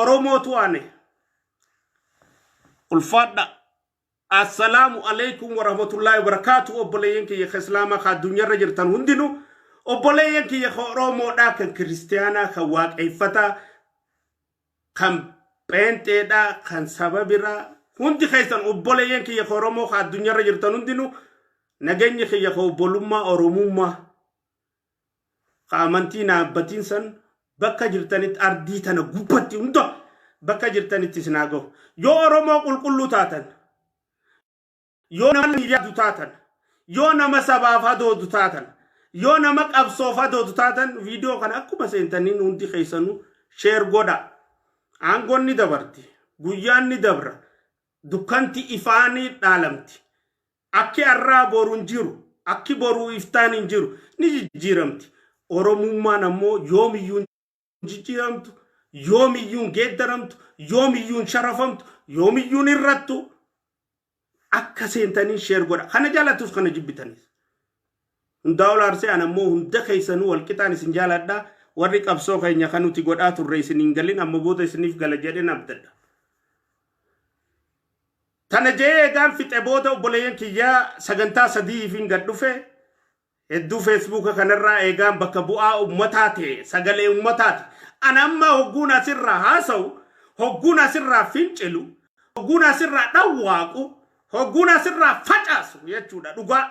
Oromootu aane. Ulfaadha. Assalaamu alaikum warahmatullaahi wabarakaatu. Obboleeyyan kiyya ka Islaamaa ka addunyaarra jirtan hundinuu, obboleeyyan kiyya ka Oromoodhaa, kan Kiristiyaanaa, kan Waaqeeffataa, kan Pheenxeedhaa, kan saba biraa hundi keessan, obboleeyyan kiyya ka Oromoo ka addunyaarra jirtan hundinuu, nageenyi kiyya ka obbolummaa Oromummaa ka amantii naabbatiin san bakka jirtanitti, ardii tana gubbatti hunda bakka jirtanitti isin haa gahu. Yoo Oromoo qulqulluu taatan, yoo nama yaadu taatan, yoo nama sabaaf hadoodu taatan, yoo nama qabsoof hadoodu taatan, viidiyoo kana akkuma seentaniin hundi keessanuu share godha. Aangoon ni dabarti. Guyyaan ni dabra. Dukkanti ifaanii dhaalamti. Akki arraa boru hin jiru. Akki boruu iftaan hin jiru. Ni jijjiiramti. Oromummaan ammoo yoomiyyuu hin jijjiiramtu, yoomiyyuu hin geeddaramtu, yoomiyyuu hin sharafamtu, yoomiyyuu hin irrattu. Akka seentanii share godha. Kana jaalattus kana jibbitanis. Hundaa ol aarsee an ammoo hunda keessanuu walqixaan isin jaaladha. Warri qabsoo keenya kan nuti godhaa turre isin hin galin, amma booda isiniif gala jedheen abdadha. Tana jee eegaan fixe booda, obboleeyyan kiyyaa, sagantaa sadiifiin gad dhufe. Hedduu Feesbuuka kanarraa eegaan bakka bu'aa ummataa ta'e, sagalee ummataati. An amma hogguun asirraa haasa'u, hogguun asirraa fincilu, hogguun asirraa dhawwaaqu, hogguun asirraa facaasu jechuudha dhugaa.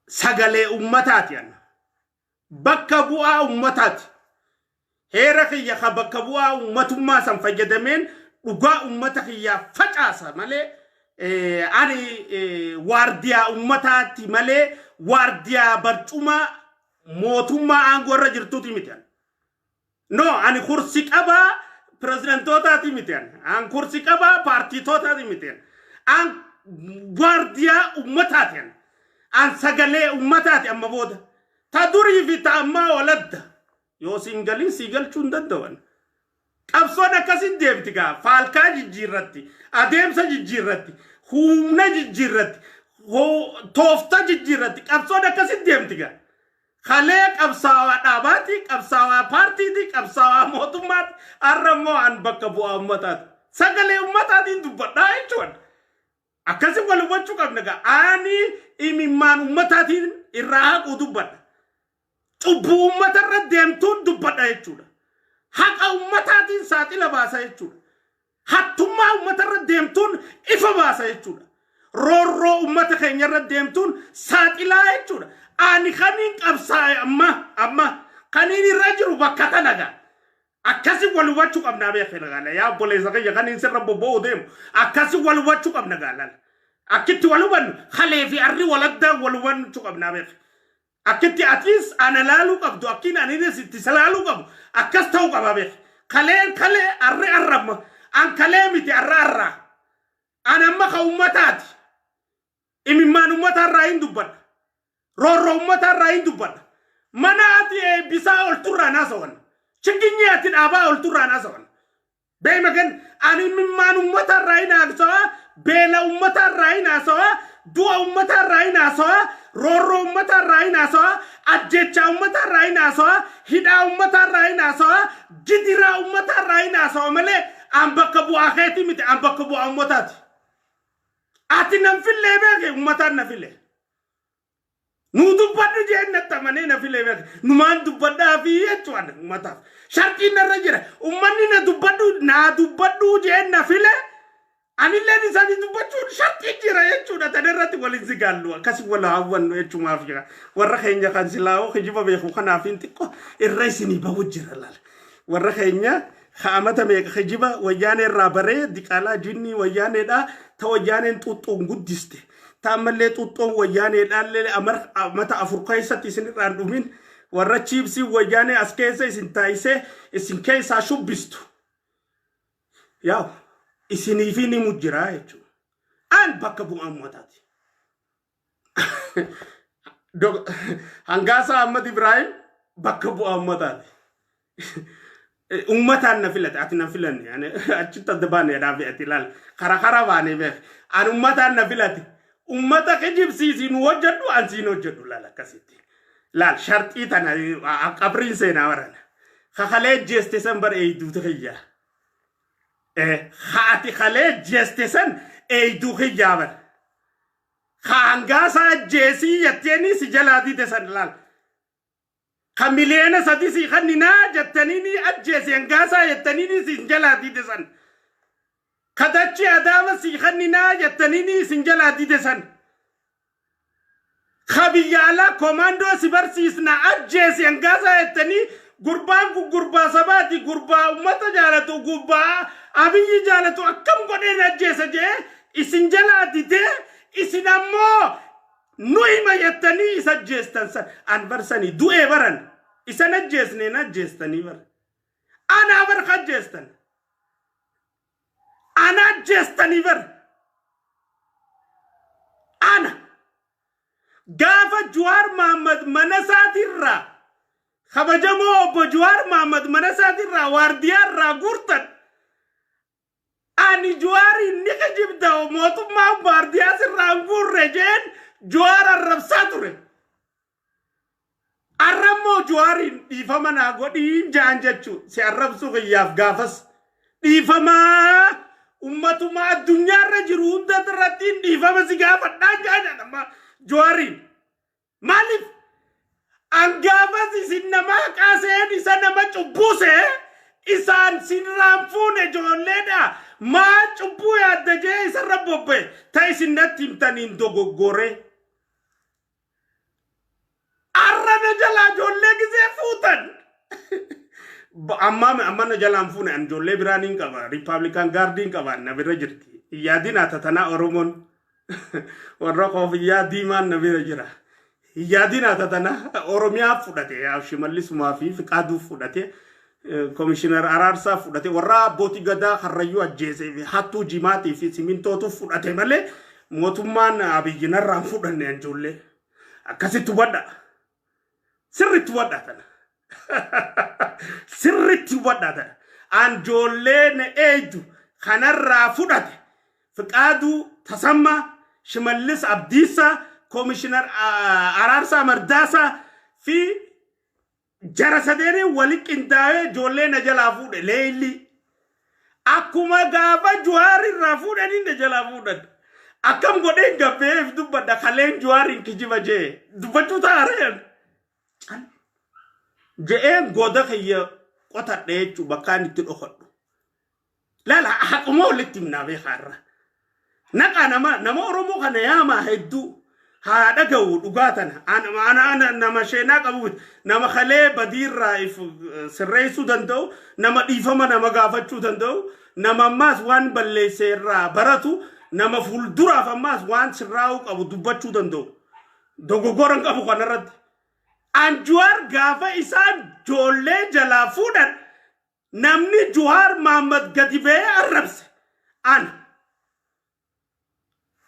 Sagalee ummataati an. Bakka bu'aa ummataati. Heera kiyya ka bakka bu'aa ummatummaa san fayyadameen dhugaa ummata kiyyaa facaasa malee, ani waardiyaa ummataati malee waardiyaa barcumaa mootummaa aangoo irra jirtuuti miti. No, ani kursi qabaa pireezidantootaati miti. An kursi qabaa paartiitootaati miti. An waardiyaa ummataati. An sagalee ummataati amma booda. Ta durii fi ta ammaa waladda. Yoo siin galin sii galchuu hin danda'an. Qabsoon akkasin deemti gaa. Faalkaa jijjiirratti, adeemsa jijjiirratti, humna jijjiirratti, toofta jijjiirratti. Qabsoon akkasin deemti gaa. Kalee qabsaawaa dhaabaati, qabsaawaa paartiiti, qabsaawaa mootummaati. Har'a immoo an bakka bu'aa ummataati. Sagalee ummataatiin dubbadhaa jechuudha. Akkasi wal hubachuu qabna gaa. Ani imimmaan ummataatiin irraa haquu dubbadha. Cubbuu ummatarra deemtuun dubbadha jechuudha. Haqa ummataatiin saaxila baasa jechuudha. Hattummaa ummatarra deemtuun ifa baasa jechuudha. Roorroo ummata keenyarra deemtuun saaxilaa jechuudha. Ani kaniin qabsaa'e amma kaniin irra jiru bakka tana gaa. Akkasi wal hubachuu qabnaa beekna gaala. Yaa obboleessa kiyya, kaniin sirra bobba'uu deemu. Akkasi wal hubachuu qabna gaala. Akkitti wal hubannu kalee fi arri waladdaa wal hubachuu qabnaa beekna. Akkitti atiis ana laaluu qabdu, akkiin aniinis itti isa laaluu qabu akkas ta'uu qaba beek. Kaleen kalee, arri arramma. An kalee miti, arra arraa. An amma ka ummataati. Imimmaan ummataarraa hin dubbadha. Roorroo ummataarraa hin dubbadha. Mana ati eebbisaa olturraa naasawan. Chigginyii ati dhaabaa olturraa naasawan. Beema kan ani imimmaan ummataarraa hin haasawaa, beela ummataarraa hin haasawaa, du'a ummataarraa hin haasawaa, roorroo ummataarraa hin haasawaa, ajjechaa ummataarraa hin haasawaa, hidhaa ummataarraa hin haasawaa, gidiraa ummataarraa hin haasawaa malee an bakka bu'aa keetii miti, an bakka bu'aa ummataati. Ati nan fillee beeke, ummataan na file. Nuu dubbadhu jeen natti amanee na filee beeke. Numaan dubbadhaa fi jechuudha ummataaf. Sharxiin narra jira. Ummanni na dubbadhu naa dubbadhu jeen na file. Anilleen isaanii dubbachuun sharxiin jira jechuudha. Tana irratti waliin si gaallu akkasii wal hawwannu jechumaaf jira. Warra keenya kan silaa'oo kijiba beeku kanaaf hin xiqqoo irra isinii bahu jira laala. Warra keenya ka'amata meeqa kijiba wayyaanee irraa baree, diqaalaa jinnii wayyaaneedha. Ta wayyaaneen xuuxxoon guddiste. Ta ammallee xuuxxoon wayyaaneedhaallee amata 4 keessatti isin irraan dhumin, warra chiipsii wayyaanee as keessa isin taayisee isin keessaa shubbistu. Yaa isiniifii ni mujjiraa jechuudha. An bakka bu'aa uummataati. Hangaasaa Ahmad Ibrahim bakka bu'aa uummataati. Uummataan na filate, ati na filanne. Ani achitti adda baane dhaabe, ati ilaal. Karaa karaa baanee beek. Ani uummataan na filate. Uummata kijibsiisii nu hojjedhu, an siin hojjedhu laal akkasitti. Laal sharxii tana qabriin seenaa barana. Kakalee ajjeeste san bar eeyduutu kiyya. Haati kalee ajjeeste san eeyduu kiyyaa bar. Ka hangaasaa ajjeesii jetteenii si jalaa dide san laal. Ka 3 miliyoona sii kanninaa jettaniini ajjeesi hangaasaa jettaniini si jalaa dide san. Ka dachii Adaama sii kanninaa jettaniini isin jalaa dide san. Ka biyya alaa komaandoo si barsiisna, ajjeesi hangaasaa jettanii, gurbaan kun gurbaa sabaati, gurbaa ummata jaalatu, gurbaa Abiyyi jaalatu, akkam godheen ajjeesa jee isin jalaa didee, isin ammoo nu hima jettanii isa ajjeestan san. An barsanii du'ee baran isan ajjeesneen ajjeestanii bar anaa bar ajjeestan, ana ajjeestanii bar. Ana gaafa Juwaar Mahammad mana isaatirraa, kabajamoo obbo Juwaar Mahammad mana isaatirraa waardiyaa irraa guurtan, ani Juwaariin ni kijibda, mootummaa waardiyaa sirraa hin guurre jeen Juwaar arrabsaa ture. Arrammoo Juwaariin dhiifama naa godhiin jaan jechuu si arrabsuu kiyyaaf gaafas dhiifamaa ummatuma addunyaarra jiru hunda irratti dhiifama si gaafadhaan jaan jedhama Juwaariin. Maaliif? An gaafas isin nama haqaa seen isa nama cubbuse isaan sinirraan fuune ijoolleedha. Maa cubbuu yaadda jee isarra bobba'e ta isin natti himtaniin dogoggore. Arra na jalaa ijoollee gisee fuutan. Amma na jalaan fuune, an ijoollee biraa niin qaba. Republican Guardiin qaba, na bira jirti. Yaadin tatanaa Oromoon. Warra koofiyyaa diimaan na bira jira. Yaadin tatanaa Oromiyaa fudhate, Shimallisumaa fi Fiqaaduu fudhate. Komishinar Araarsaa fudhate, warra abbootii gadaa Karrayyuu ajjeesee fi hattuu jimaatii fi simintootu fudhate malee mootummaan Abiyyi narraan fudhanne ijoollee. Akkasitti hubadha. Sirriitti hubadhaa tana. Sirriitti hubadhaa tana. Anjoollee na eeydu kanarraa fudhate. Fiqaaduu Tasammaa, Shimallis Abdiisaa, Komishinar Araarsaa Mardaasaa fi jara sadeenii wali qindaa'ee ijoollee na jalaa fuudhe leellii. Akkuma gaafa Juwaar irraa fuudhanii na jalaa fuudhan. Akkam godheen gabbeef dubbadha kaleen Juwaariin kijiba jee dubbachuu taareen. Je'een goda kiyya qotadhe jechuu bakkaan itti dhokadhu. Laala, haquma walitti himnaa beekaa irra. Naqaa nama Oromoo kana yaamaa, hedduu haa dhaga'u dhugaa tana. Ana nama sheenaa qabu miti. Nama kalee badiirraa if sirreessuu danda'u, nama dhiifama nama gaafachuu danda'u, nama ammaas waan balleesse irraa baratu, nama fuulduraaf ammaas waan sirraa'uu qabu dubbachuu danda'u. Dogoggora hin qabu kanarratti. An Juwaar gaafa isaan ijoollee jalaa fuudhan, namni Juwaar Mahammad gadi ba'ee arrabse ana.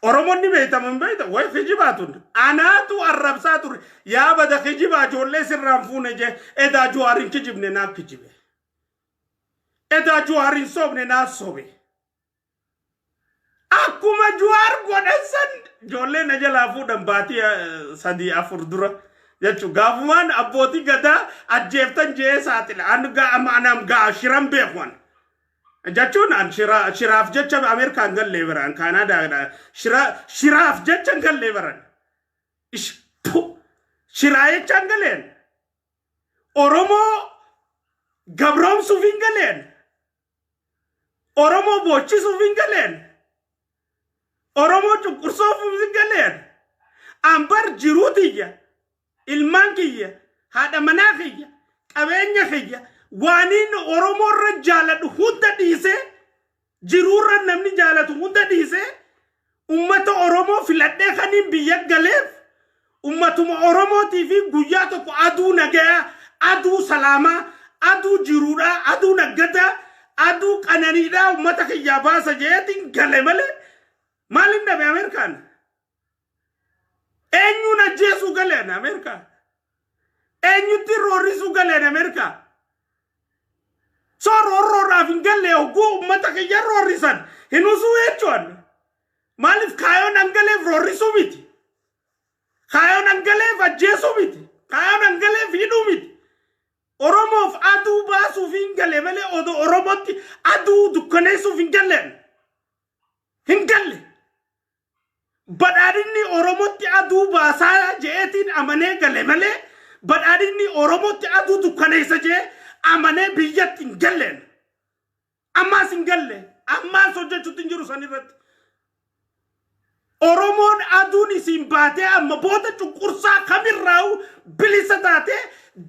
Oromoonni beektamu hin beekta way kijibaa tun anaatu arrabsaa ture, yaa bada kijibaa ijoollee sirraan fuune jee. Edaa Juwaar hin kijibne, naa kijibe. Edaa Juwaar hin soobne, naa sobe. Akkuma Juwaar godhan san ijoollee na jalaa fuudhan baatii 3 4 dura jechuun gaafumaan abbootii gadaa ajjeeftan jee saaxila. An gaa gaa shiran beeku an. Jechuun an shiraaf jecha Ameerikaan gallee baran, Kaanaadaadha. Shiraaf jecha gallee baran. Shiraa jecha hin galeen. Oromoo gabroomsuuf hin galeen. Oromoo boochisuuf hin galeen. Oromoo cunqursuuf hin galeen. Ambar jiruu tiyya, ilmaan kiyya, haadha manaa kiyya, qabeenya kiyya, waaniin Oromoo irra jaaladhu hunda dhiisee, jiruurra namni jaalatu hunda dhiisee, ummata Oromoo filadhee kaniin biyya galeef ummatuma Oromootii fi guyyaa tokko aduu nagayaa, aduu salaamaa, aduu jiruudhaa, aduu naggadaa, aduu qananiidhaa ummata kiyyaa baasa jeetiin gale malee maalin dhabe Ameerikaan? Eenyuun ajjeesuu galeen Ameerikaa? Eenyutti roorrisuu galeen Ameerikaa? So roorroodhaaf hin galle. Hogguu ummata kiyya roorrisan hin usuu jechuun maaliif? Kaayoon angaleef roorrisuu miti. Kaayoon angaleef ajjeesuu miti. Kaayoon angaleef hidhuu miti. Oromoof aduu baasuuf hin gale malee odoo Oromootti aduu dukkaneessuuf hin galleen. Hin galle. Badhaadhinni Oromootti aduu baasaa je'eetiin amanee gale malee badhaadhinni Oromootti aduu dukkaneessa je'ee amanee biyyatti hin galleen. Ammaas hin galle. Ammaas hojjechuutti hin jiru san irratti. Oromoon aduun isiin baatee amma booda cunqursaa kamirraa'u bilisa taatee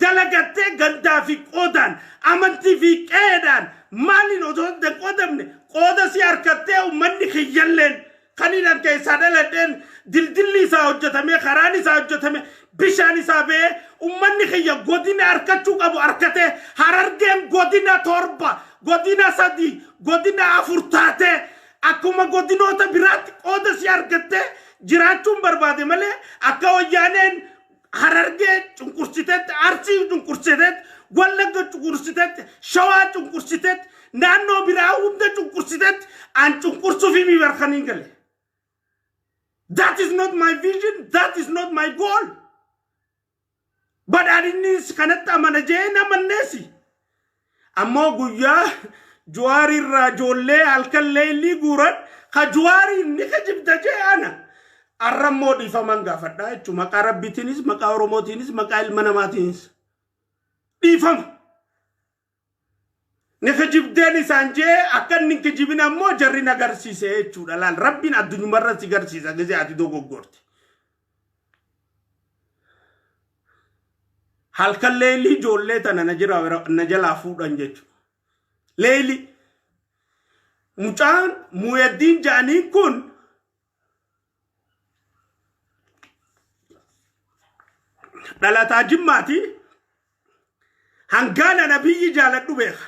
dalagattee gandaa fi qoodaan, amantii fi qe'eedhaan, maaliin osoo hin qoodamne qooda si harkattee, uummanni kiyyalleen kan inni keessaa dhaladheen dildilli isaa hojjetame, karaan isaa hojjetame, bishaan isaa ba'ee, uummanni kiyya godina harkachuu qabu harkatee, Harargeen godina 7, godina 3, godina 4 taatee akkuma godinoota biraatti qooda si argattee jiraachuun barbaade malee akka Wayyaaneen Harargee cunqursitetti, Arsii cunqursitetti, Wallagga cunqursitetti, Shawaa cunqursitetti, naannoo biraa hunda cunqursitetti an cunqursuuf himi barkaniin gale. That is not my vision. That is not my goal. Badhaadhinnis kanatti amana jee namanneesi. Ammoo guyyaa Juwaarirraa ijoollee halkan leellii guuran ka Juwaariin ni kijibda jee ana. Arrammoo dhiifaman gaafadhaa jechuudha. Maqaa Rabbiitiinis, maqaa Oromootiinis, maqaa ilma namaatiinis. Dhiifama. Ni kijibdeen isaan jee akka inni hin kijibin ammoo jarri na garsiise jechuudha. Laal, Rabbiin addunyumarra si garsiisa gisee ati dogoggorte. Halkan leelii ijoollee tana na jira na jalaa fuudhan jechuudha. Leelii. Mucaan Muuyaddiin ja'aniin kun dhalataa Jimmaati. Hangaana nabiyyi jaaladhu beeka.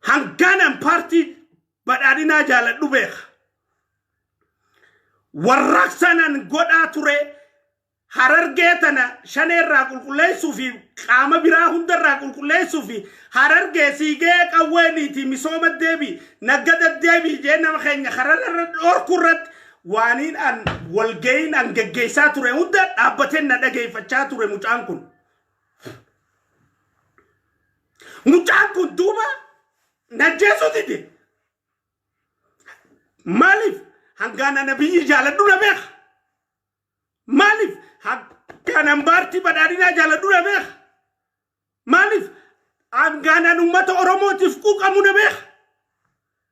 Hangaanan paartii Badhaadhinaa jaaladhu beeka. Warraaqsanan godhaa ture, Harargee tana Shaneerraa qulqulleessuu fi qaama biraa hundarraa qulqulleessuu fi Harargee siigee qawweeniiti misooma deebi, naggada deebi jee nama keenya kararra dhorku irratti waaniin an walga'iin an geggeessaa ture hunda dhaabbateen na dhageeffachaa ture mucaan kun. Mucaan kun duuba najjeesuu dide. Maaliif? Hangaan ana biyyi jaaladhu na beeka. Maaliif? Hangaan paartii Badhaadhinaa jaaladhu na beeka. Maaliif? Hangaan uummata Oromootiif quuqamu na beeka.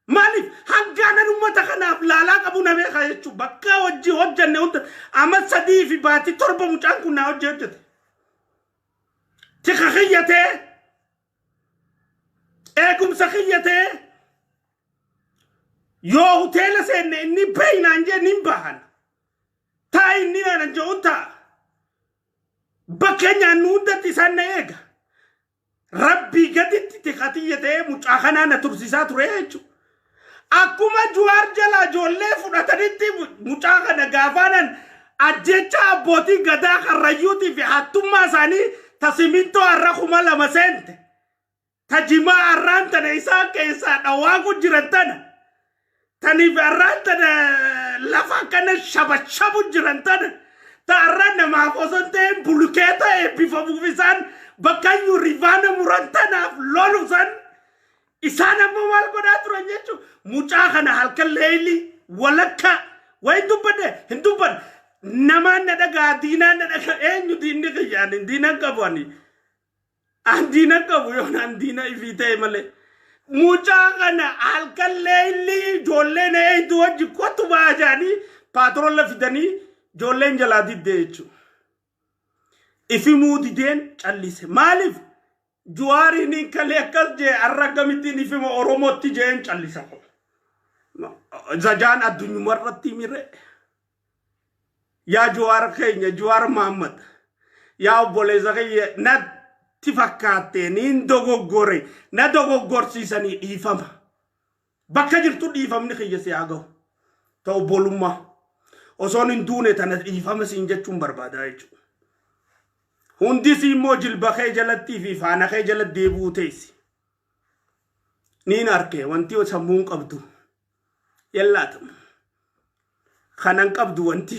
Maaliif? Hangaan uummata kanaaf laalaa qabu na beeka jechuudha. Bakka hojii hojjanne hunda amma 3 fi baatii 7 mucaan kun naa hojii hojjete. Tika kiyyatee, eegumsa kiyyatee, yoo hoteela seenne inni beeynaan jee nin bahan. Taa inni naan je'uun ta'a. Bakka nyaannu hundatti isaan na eega. Rabbii gaditti tikatiyya ta'ee mucaa kanaa na tursiisaa ture jechuudha. Akkuma Juwaar jalaa ijoollee fudhatanitti mucaa kana gaafaanan ajjecha abbootii gadaa Karrayyuutii fi hattummaa isaanii ta simintoo har'a 2000 seente. Ta jimaa har'aan tana isaan keessaa dhawaaku jiran tana. Taniif har'aan tana lafa akkana shabashabu jiran tana. Ta har'a namaaf osoo hin ta'in bulukeeta eebbifamuuf isaan bakkayyuu rivaana muran tanaaf lolu san isaan ammoo maal godhaa turan jechuun mucaa kana halkan leeyli walakka wayi dubbadhe hin dubbanne, namaan na dhagaa, diinaan na dhagaa. Eenyu diinni kiyya? Ani diinan qabu, ani an diina qabu yoo naan diina ifii ta'e malee. Mucaa kana halkan leeyli ijoollee na eeydu wajji kottu ba'aa jedhanii paatrola fidanii ijoolleen jalaa didde jechuudha. Ifimuu dideen callise. Maaliif? Juwaariin hin kalee akkas jee, har'a akkamittiin ifima Oromootti jeen callisa. Zajaan addunyumarratti mire. Yaa Juwaar keenya, Juwaar Mahammad. Yaa obboleessa kiyya, natti fakkaatte niin dogoggore, na dogoggorsiisanii dhiifama. Bakka jirtu dhiifamni kiyya si haa gahu. Ta obbolummaa. Osoon hin duune tana dhiifama siin jechuun barbaada jechuudha. Hundisi immoo jilba kee jalattii fi faana kee jalatti deebi'uu teessi. Niin arke wanti sammuun qabdu. Yallaatamu. Kanan qabdu wanti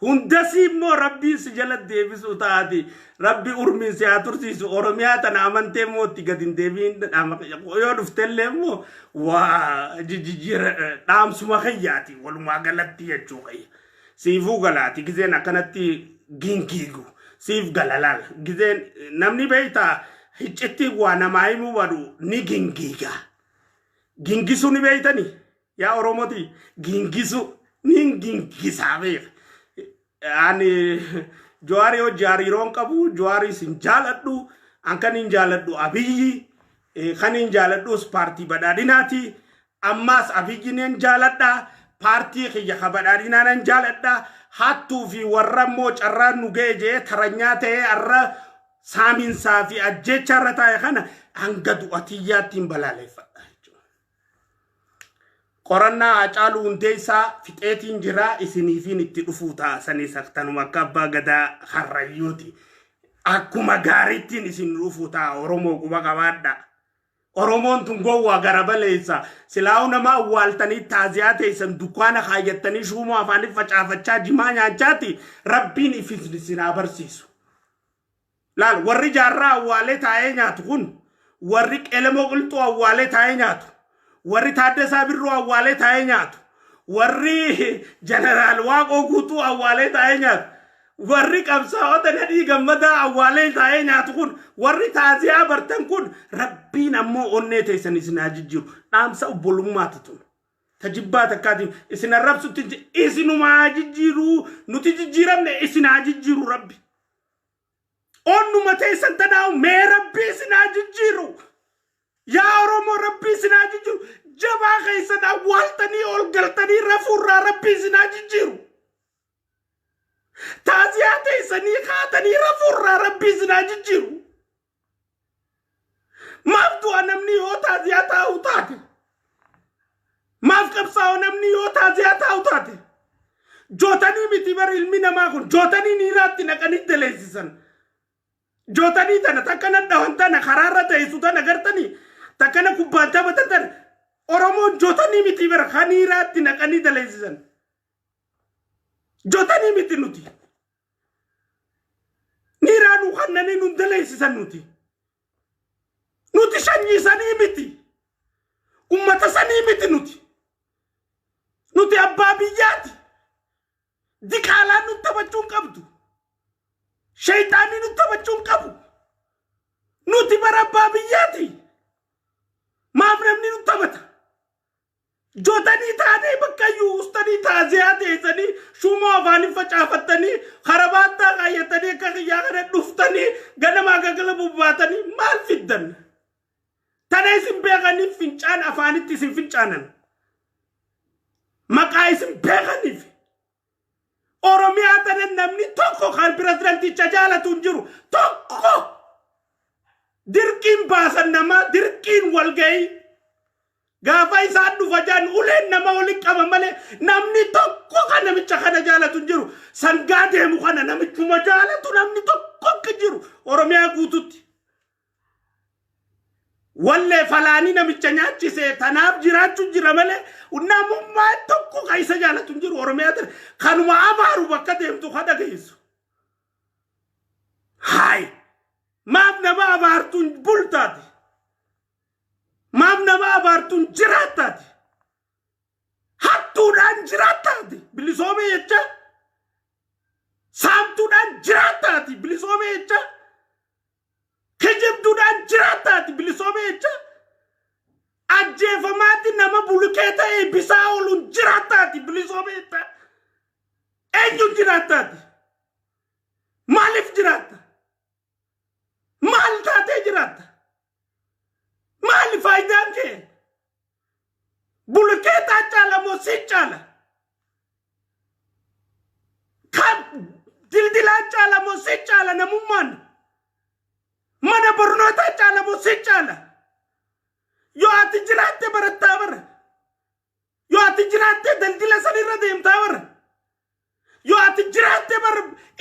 hundasii immoo Rabbiin si jala deebisuu taati. Rabbi urmiin si haa tursiisu. Oromiyaa tana amantee immoo itti gad hin deebiin, yoo dhuftellee immoo waa jijjiira dhaamsuma kiyyaati walumaa galatti jechuu kiyya. Siifuu galaati gizeen akkanatti gingiigu siif gala laala. Gizeen namni beektaa hiccitti waa namaa himuu badu ni gingiiga. Gingisuu ni beektanii? Yaa Oromooti, gingisu nin gingisaa beeka. Ani Jawaarii hojii hariiroon qabu, Jawaarii sin jaaladhu, an kan hin jaaladhu Abiyyi, kan hin jaaladhus paartii badhaadhinaati. Ammaas Abiyyi nin jaaladha, paartii kiyya ka badhaadhinaa nan jaaladha. Hattuu fi warra immoo carraan nu ga'e jee taranyaa ta'ee har'a saaminsaa fi ajjeechaa irra taa'e kana hanga du'a tiyyaatti hin balaaleffadha jechuudha. Qorannaa Haacaaluu Hundeessaa fixeetiin jira, isiniifiin itti dhufuu ta'a. Sanis akkanuma akka abbaa gadaa Harrayyuuti. Akkuma gaariittiin isin dhufuu ta'a. Oromoo quba qabaadha. Oromoon tun gowwaa gara baleessa. Silaa'uu nama awwaaltanii taaziyaa teessan dukkaana kaayyattanii shuumoo afaanii facaafachaa jimaa nyaachaati, Rabbiin ifin isin haa barsiisu. Laal, warri Jaarraa awwaalee taa'ee nyaatu kun, warri Qelemoo Qilxuu awwaalee taa'ee nyaatu, warri Taaddasaa Birruu awwaalee taa'ee nyaatu, warri Jeneraal Waaqoo Guutuu awwaalee taa'ee nyaatu, warri qabsaa'ota Nadhii Gammadaa awwaalee taa'ee nyaatu kun, warri taaziyaa bartan kun, Rabbiin ammoo onnee teessan isin haa jijjiiru. Dhaamsa obbolummaati tun. Tajibbaa takkaatiin isin arrabsutti isinuma haa jijjiiru, nuti jijjiiramne isin haa jijjiiru Rabbi. Onnuma teessan tanaa'u mee Rabbi isin haa jijjiiru. Yaa Oromoo, Rabbi isin haa jijjiiru. Jabaa keessan awwaaltanii ol galtanii rafuurraa Rabbi isin haa jijjiiru. Taaziyaa teessanii kaatanii rafuurraa Rabbi isin haa jijjiiru. Maaf du'a namni yoo taaziyaa taa'u taate? Maaf qabsaa'u namni yoo taaziyaa taa'u taate? Jootanii miti bar ilmi namaa kun, jootanii niiraatti naqanii daleessisan. Jootanii tana takkana dhawan tana karaarra teessu tana gartanii takkana kubbaan taphatan tana, Oromoon jootanii miti bar kan niiraatti naqanii daleessisan. Jootanii miti nuti. Niiraa nu kannanii nun daleessisan nuti. Nuti sanyii sanii miti. Ummata sanii miti nuti. Nuti abbaa biyyaati. Diqaalaan nu taphachuu hin qabdu. Shayxaanni nu taphachuu hin qabu. Nuti bara abbaa biyyaati. Maaf namni nu taphata? Jotanii taanee bakka iyyuu ustanii taaziyaa teessanii shumoo afaanii facaafattanii karabaattaa kaayyatanii akka kiyyaa kana dhuftanii ganamaa gagala bubbaatanii maal fiddan? Tana isin beekaniif fincaan afaanitti isin fincaanan. Maqaa isin beekaniif. Oromiyaa tana namni tokko kan pirezidanticha jaalatu hin jiru. Tokko dirqiin baasan namaa dirqiin walgahii. Gaafa isaan dhufa jaan uleen nama waliin qaba malee namni tokko kan namicha kana jaalatu hin jiru. Sangaa deemu kana namichuma jaalatu namni tokko akka jiru Oromiyaa guututti. Wallee falaanii namicha nyaachise tanaaf jiraachuu jira malee namummaa tokko kan isa jaalatu hin jiru Oromiyaa tana. Kanuma abaaru bakka deemtu ka dhageessu. Haay! Maaf nama abaartuun bultaati? Maaf nama abaartuun jiraattaati? Hattuudhaan jiraattaati? Bilisoomee jecha? Saamtuudhaan jiraattaati? Bilisoomee jecha? Kijibduudhaan jiraattaati? Bilisoomee jecha? Ajjeefamaati nama bulukee ta'e bisaa ooluun jiraattaati? Bilisoomee jecha? Eenyuun jiraattaati? Maaliif jiraatta? Maal taatee jiraatta? Maali faayidaan kee? Bulukeetaa caala moo si caala? Kan dildilaa caala moo si caala namummaan? Mana barnootaa caala moo si caala? Yoo ati jiraatte barattaa bara. Yoo ati jiraatte daldila sanirra deemtaa bara. Yoo ati jiraatte bar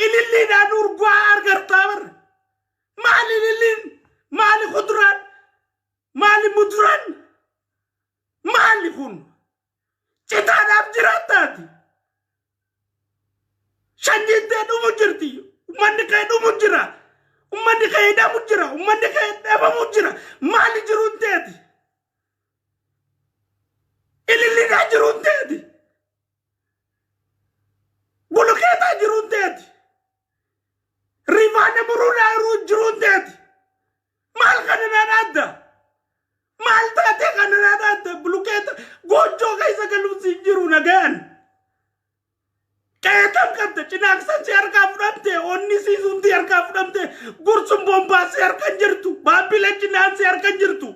ililliidhaan urgaa argartaa bara. Maali ililliin? Maali kuduraan? Maali muduraan? Maali kun? Citaadhaaf jiraattaati. Gursum Bombaa si harka hin jirtu. Baabbilee Jinaan si harka hin jirtu.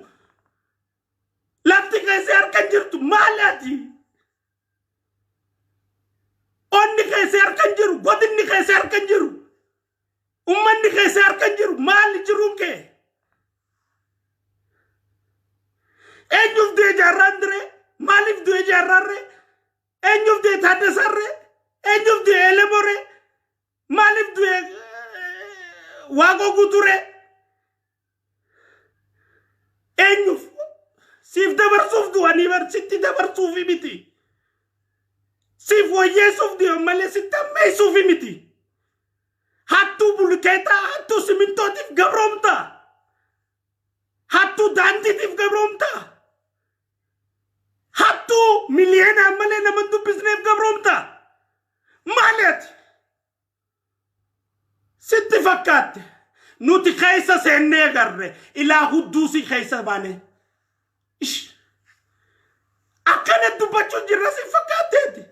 Lafti kee si harka hin jirtu. Maali ati? Onni kee si harka hin jiru. Godinni kee si harka hin jiru. Ummanni kee si harka hin jiru. Maali jiruun kee? Eenyuuf du'e Jaarraan diree? Maaliif du'e Jaarraan ree? Eenyuuf du'e Taaddasaan ree? Eenyuuf du'e Elemoo ree? Maaliif du'e Waaqoo Guutuu ree? Eenyuuf? Siif dabarsuuf du'anii bar sitti dabarsuufi miti. Siif wayyeessuuf du'an malee sitti ammeessuufi miti. Hattuu bulkeetaa, hattuu simintootiif gabroomtaa. Hattuu daandiitiif gabroomtaa. Hattuu miliyeenaan malee nama hin dubbisneef gabroomtaa. Maali ati? Sitti fakkaatte. Nuti keessa seennee agarre ilaa hudduu si keessa baane. Ish. Akkana dubbachuun jirra si fakkaatteeti.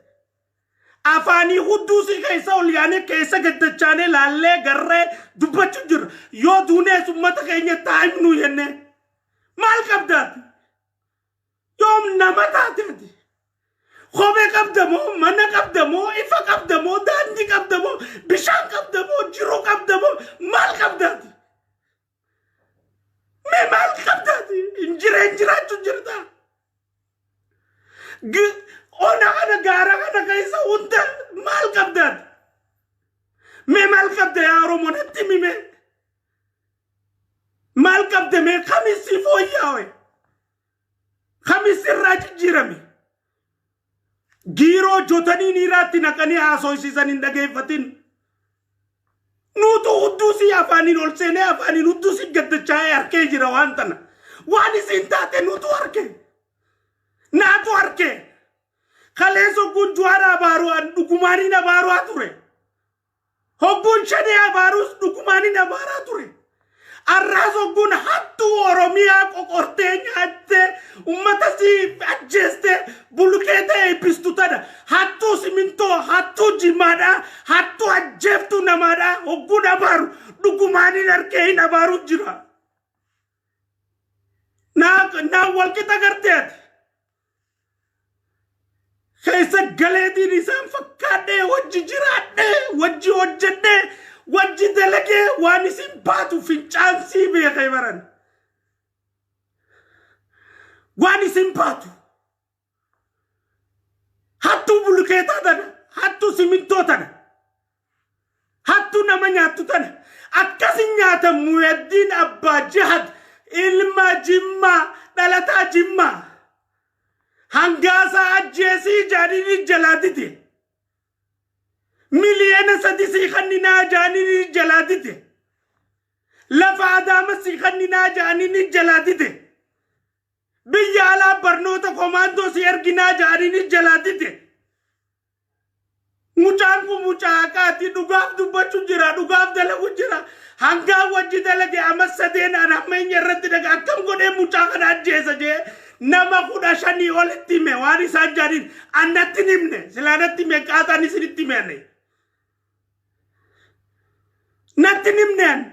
Afaanii hudduu si keessa ol yaanee keessa gaddachaanee laallee garree dubbachuu jirra. Yoo duunees uummata keenya taa'imnu jennee. Maal qabdaati? Yoom nama taateeti? Kophee qabda moo mana qabda moo ifa qabda moo daandii qabda moo bishaan qabda moo jiruu qabda moo maal qabdaati? Mee maal qabdaati? Hin jireen jiraachuu jirta. Ona kana gaara kana keessa hunda maal qabdaati? Mee maal qabda yaa Oromoo natti himi mee? Maal qabda mee kamisii fooyyaawe? Kamis irraa jijjiirame? Giiroo jotanii niiraatti naqanii haasofsiisan hin dhageeffatin. Nuutu hudduu afaaniin ol seenee afaaniin hudduu si gaddachaa'ee harkee jira waan tana. Waan isin taate nuutu harke. Naatu harke. Kaleessa hogguun Juwaar abaaruu dhugumaaniin abaaruwaa ture. Hogguun Shanee abaaruus dhugumaaniin abaaraa ture. Arraas hogguun hattuu Oromiyaa qoqortee nyaattee ummata si ajjeestee bulukeeta eebbistu tana hattuu simintoo hattuu jimaadhaa hattuu ajjeeftuu namaadhaa hogguun abaaru dhugumaaniin harkee hin abaaru jira. Naa walqixa gartee ati. Keessa galeetiin isaan fakkaadhee wajji jiraadhee wajji hojjedhee wajji dalagee waan isin baatu fincaansii beekee baran. Waan isin baatu. Hattuu bulukeetaa tana, hattuu simintoo tana, hattuu nama nyaattu tana. Akkasin nyaatan Muyaddiin Abbaa Jihad ilma Jimmaa dhalataa Jimmaa. Hangaasaa ajjeesii jaaniin jalaa dide. Miliyoona 3 sii kanninaa jaaniin jalaa dide. Lafa Adaama sii kanninaa jaaniin jalaa dide. Biyya alaa barnoota komaandoo si erginaa jaaniin jalaa dide. Mucaan kun mucaa haqaati dhugaaf dubbachuu jira dhugaaf dalagu jira. Hangaa wajji dalage amma sadeen an hammeenya irratti dhaga akkam godhee mucaa kana ajjeesa jee nama 15 olitti hime waan isaan jaaniin annatti hin himne silaa natti hime qaaxaan isinitti hime ani. Natti hin himne an.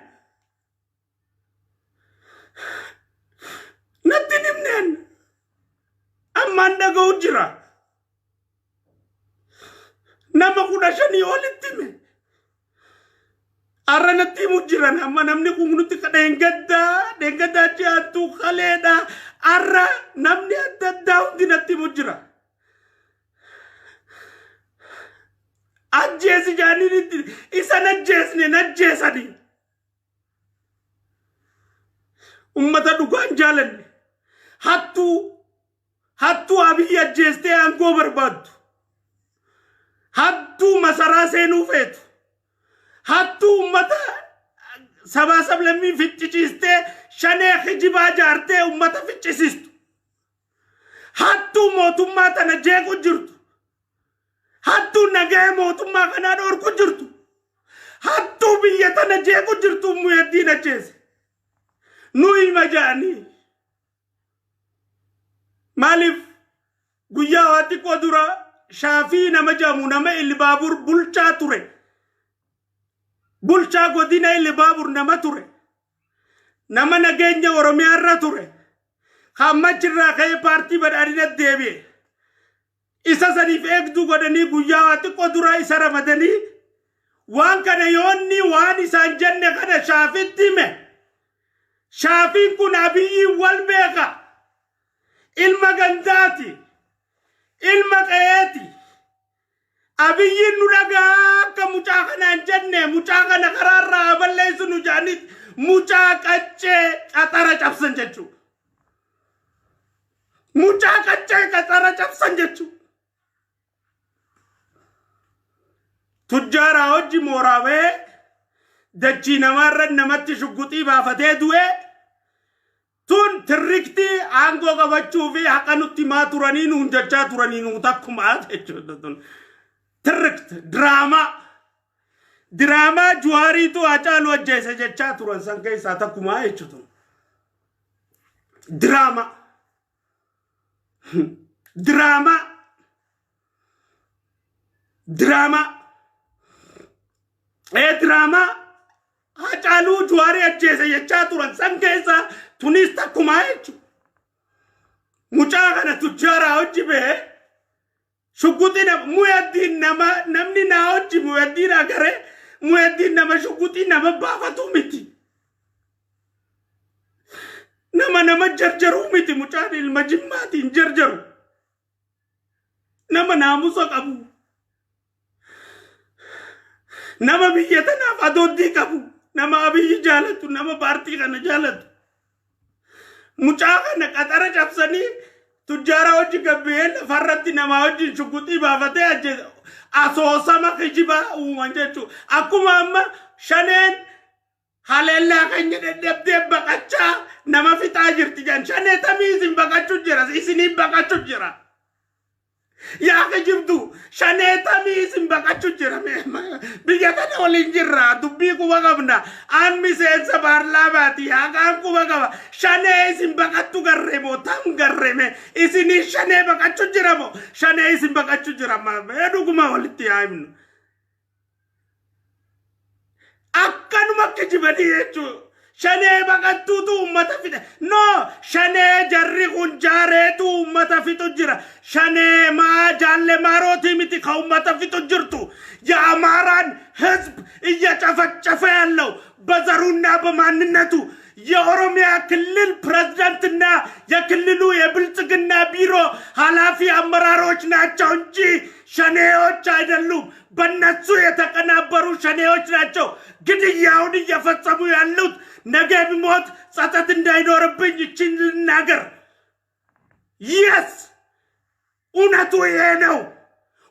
Natti hin himne an. Ammaan dhaga'u jira. Nama 15 olitti hime. Har'a natti himu jiran amma namni kun nutti dheengaddaa dheengaddaa ji'aattuu kaleedha. Har'a namni adda addaa hundi natti himu jira. Ajjeesi jaaniin isan ajjeesne najjeesanii. Ummata dhugaan jaalanne hattuu hattuu Abiyyi ajjeestee aangoo barbaaddu. Hattuu masaraa seenuu feetu. Hattuu ummata sabaa sablammii ficcisiistee Shanee kijibaa jaartee ummata ficcisiistu. Hattuu mootummaa tana jeequ jirtu. Hattuu nagaya mootummaa kanaa dhorku jirtu. Hattuu biyya tana jeequ jirtu Muyaddiin ajjeese. Nu hima jedhanii. Maaliif guyyaa waa xiqqoo dura Shaafii nama jedhamu nama Ilbaabur bulchaa ture. Bulchaa godina Ilibaabur nama ture. Nama nageenya Oromiyaa irra ture. Hammachirraa ka'ee Paartii Badhaadhina deebi'e. Isa saniif eegduu godhanii guyyaa waa xiqqoo dura isa ramadanii, waan kana yoonni waan isaan jenne kana Shaafitti hime. Shaafiin kun Abiyyiin wal beeka. Ilma gandaati. Ilma qe'eeti. Abiyyiin nu dhagaa akka mucaa kanaan jenne, mucaa kana karaarraa haa balleessu nu jedhanii mucaa qaccee qaxara cabsan jechuudha. Mucaa qaccee qaxara cabsan jechuudha. Tujjaaraa hojii mooraa bahee dachii namaarra namatti shugguxii baafatee du'ee, tun tirriktii aangoo qabachuu fi haqa nutti himaa turanii nuun jechaa turanii nuu takkumaa jechuudha tun. Tirrikt diraamaa. Diraamaa Juwaariitu Hacaaluu ajjeese jechaa turan san keessaa takkumaa jechuudha. Diraamaa. Diraamaa. Diraamaa. Ee, diraamaa Hacaaluu Juwaarii ajjeese jechaa turan san keessaa tunis takkumaa jechuudha. Mucaa kana tujjaaraa hojii bahee shugguxii nama Muyaddiin, nama namni naa hojii Muyaddiin agaree, Muyaddiin nama shugguxii nama baafatu miti. Nama nama jarjaruu miti, mucaan ilma Jimmaatiin jarjaru. Nama naamusa qabu. Nama biyya tanaaf adooddii qabu. Nama Abiyyi jaalatu, nama paartii kana jaalatu. Mucaa kana qaxara cabsanii tujjaara hojii gabbihee lafarratti namaa wajjin shugguxii baafatee ajjeese. Asoosama kijibaa uuman jechuudha. Akkuma amma Shaneen haleellaa keenya dadhabdee baqachaa nama fixaa jirti jedhan. Shanee tamii isin baqachuu jira? Isiniin baqachuu jira. Yaa kijibdu, Shanee tamii isin baqachuu jira? Biyya tana waliin jirra, dubbii quba qabna. An miseensa paarlaamaati, haqaan quba qaba. Shanee isin baqattu garree moo tam garree? Isinii Shanee baqachuu jira moo Shanee isin baqachuu jira? Dhuguma walitti yaa himnu. Akkanuma kijibanii jechuudha. Shanee baqattuutu uummata fixe. No, Shanee jarri kun jaareetu uummata fixu jira. Shanee maa jaalle maarootii miti ka uummata fixu jirtu. የአማራን ህዝብ እየጨፈጨፈ ያለው በዘሩና በማንነቱ የኦሮሚያ ክልል ፕሬዝዳንትና የክልሉ የብልጽግና ቢሮ ኃላፊ አመራሮች ናቸው እንጂ ሸኔዎች አይደሉም። በእነሱ የተቀናበሩ ሸኔዎች ናቸው ግድያውን እየፈጸሙ ያሉት። ነገ ብሞት ጸጸት እንዳይኖርብኝ ይችን ልናገር። Yes፣ እውነቱ ይሄ ነው።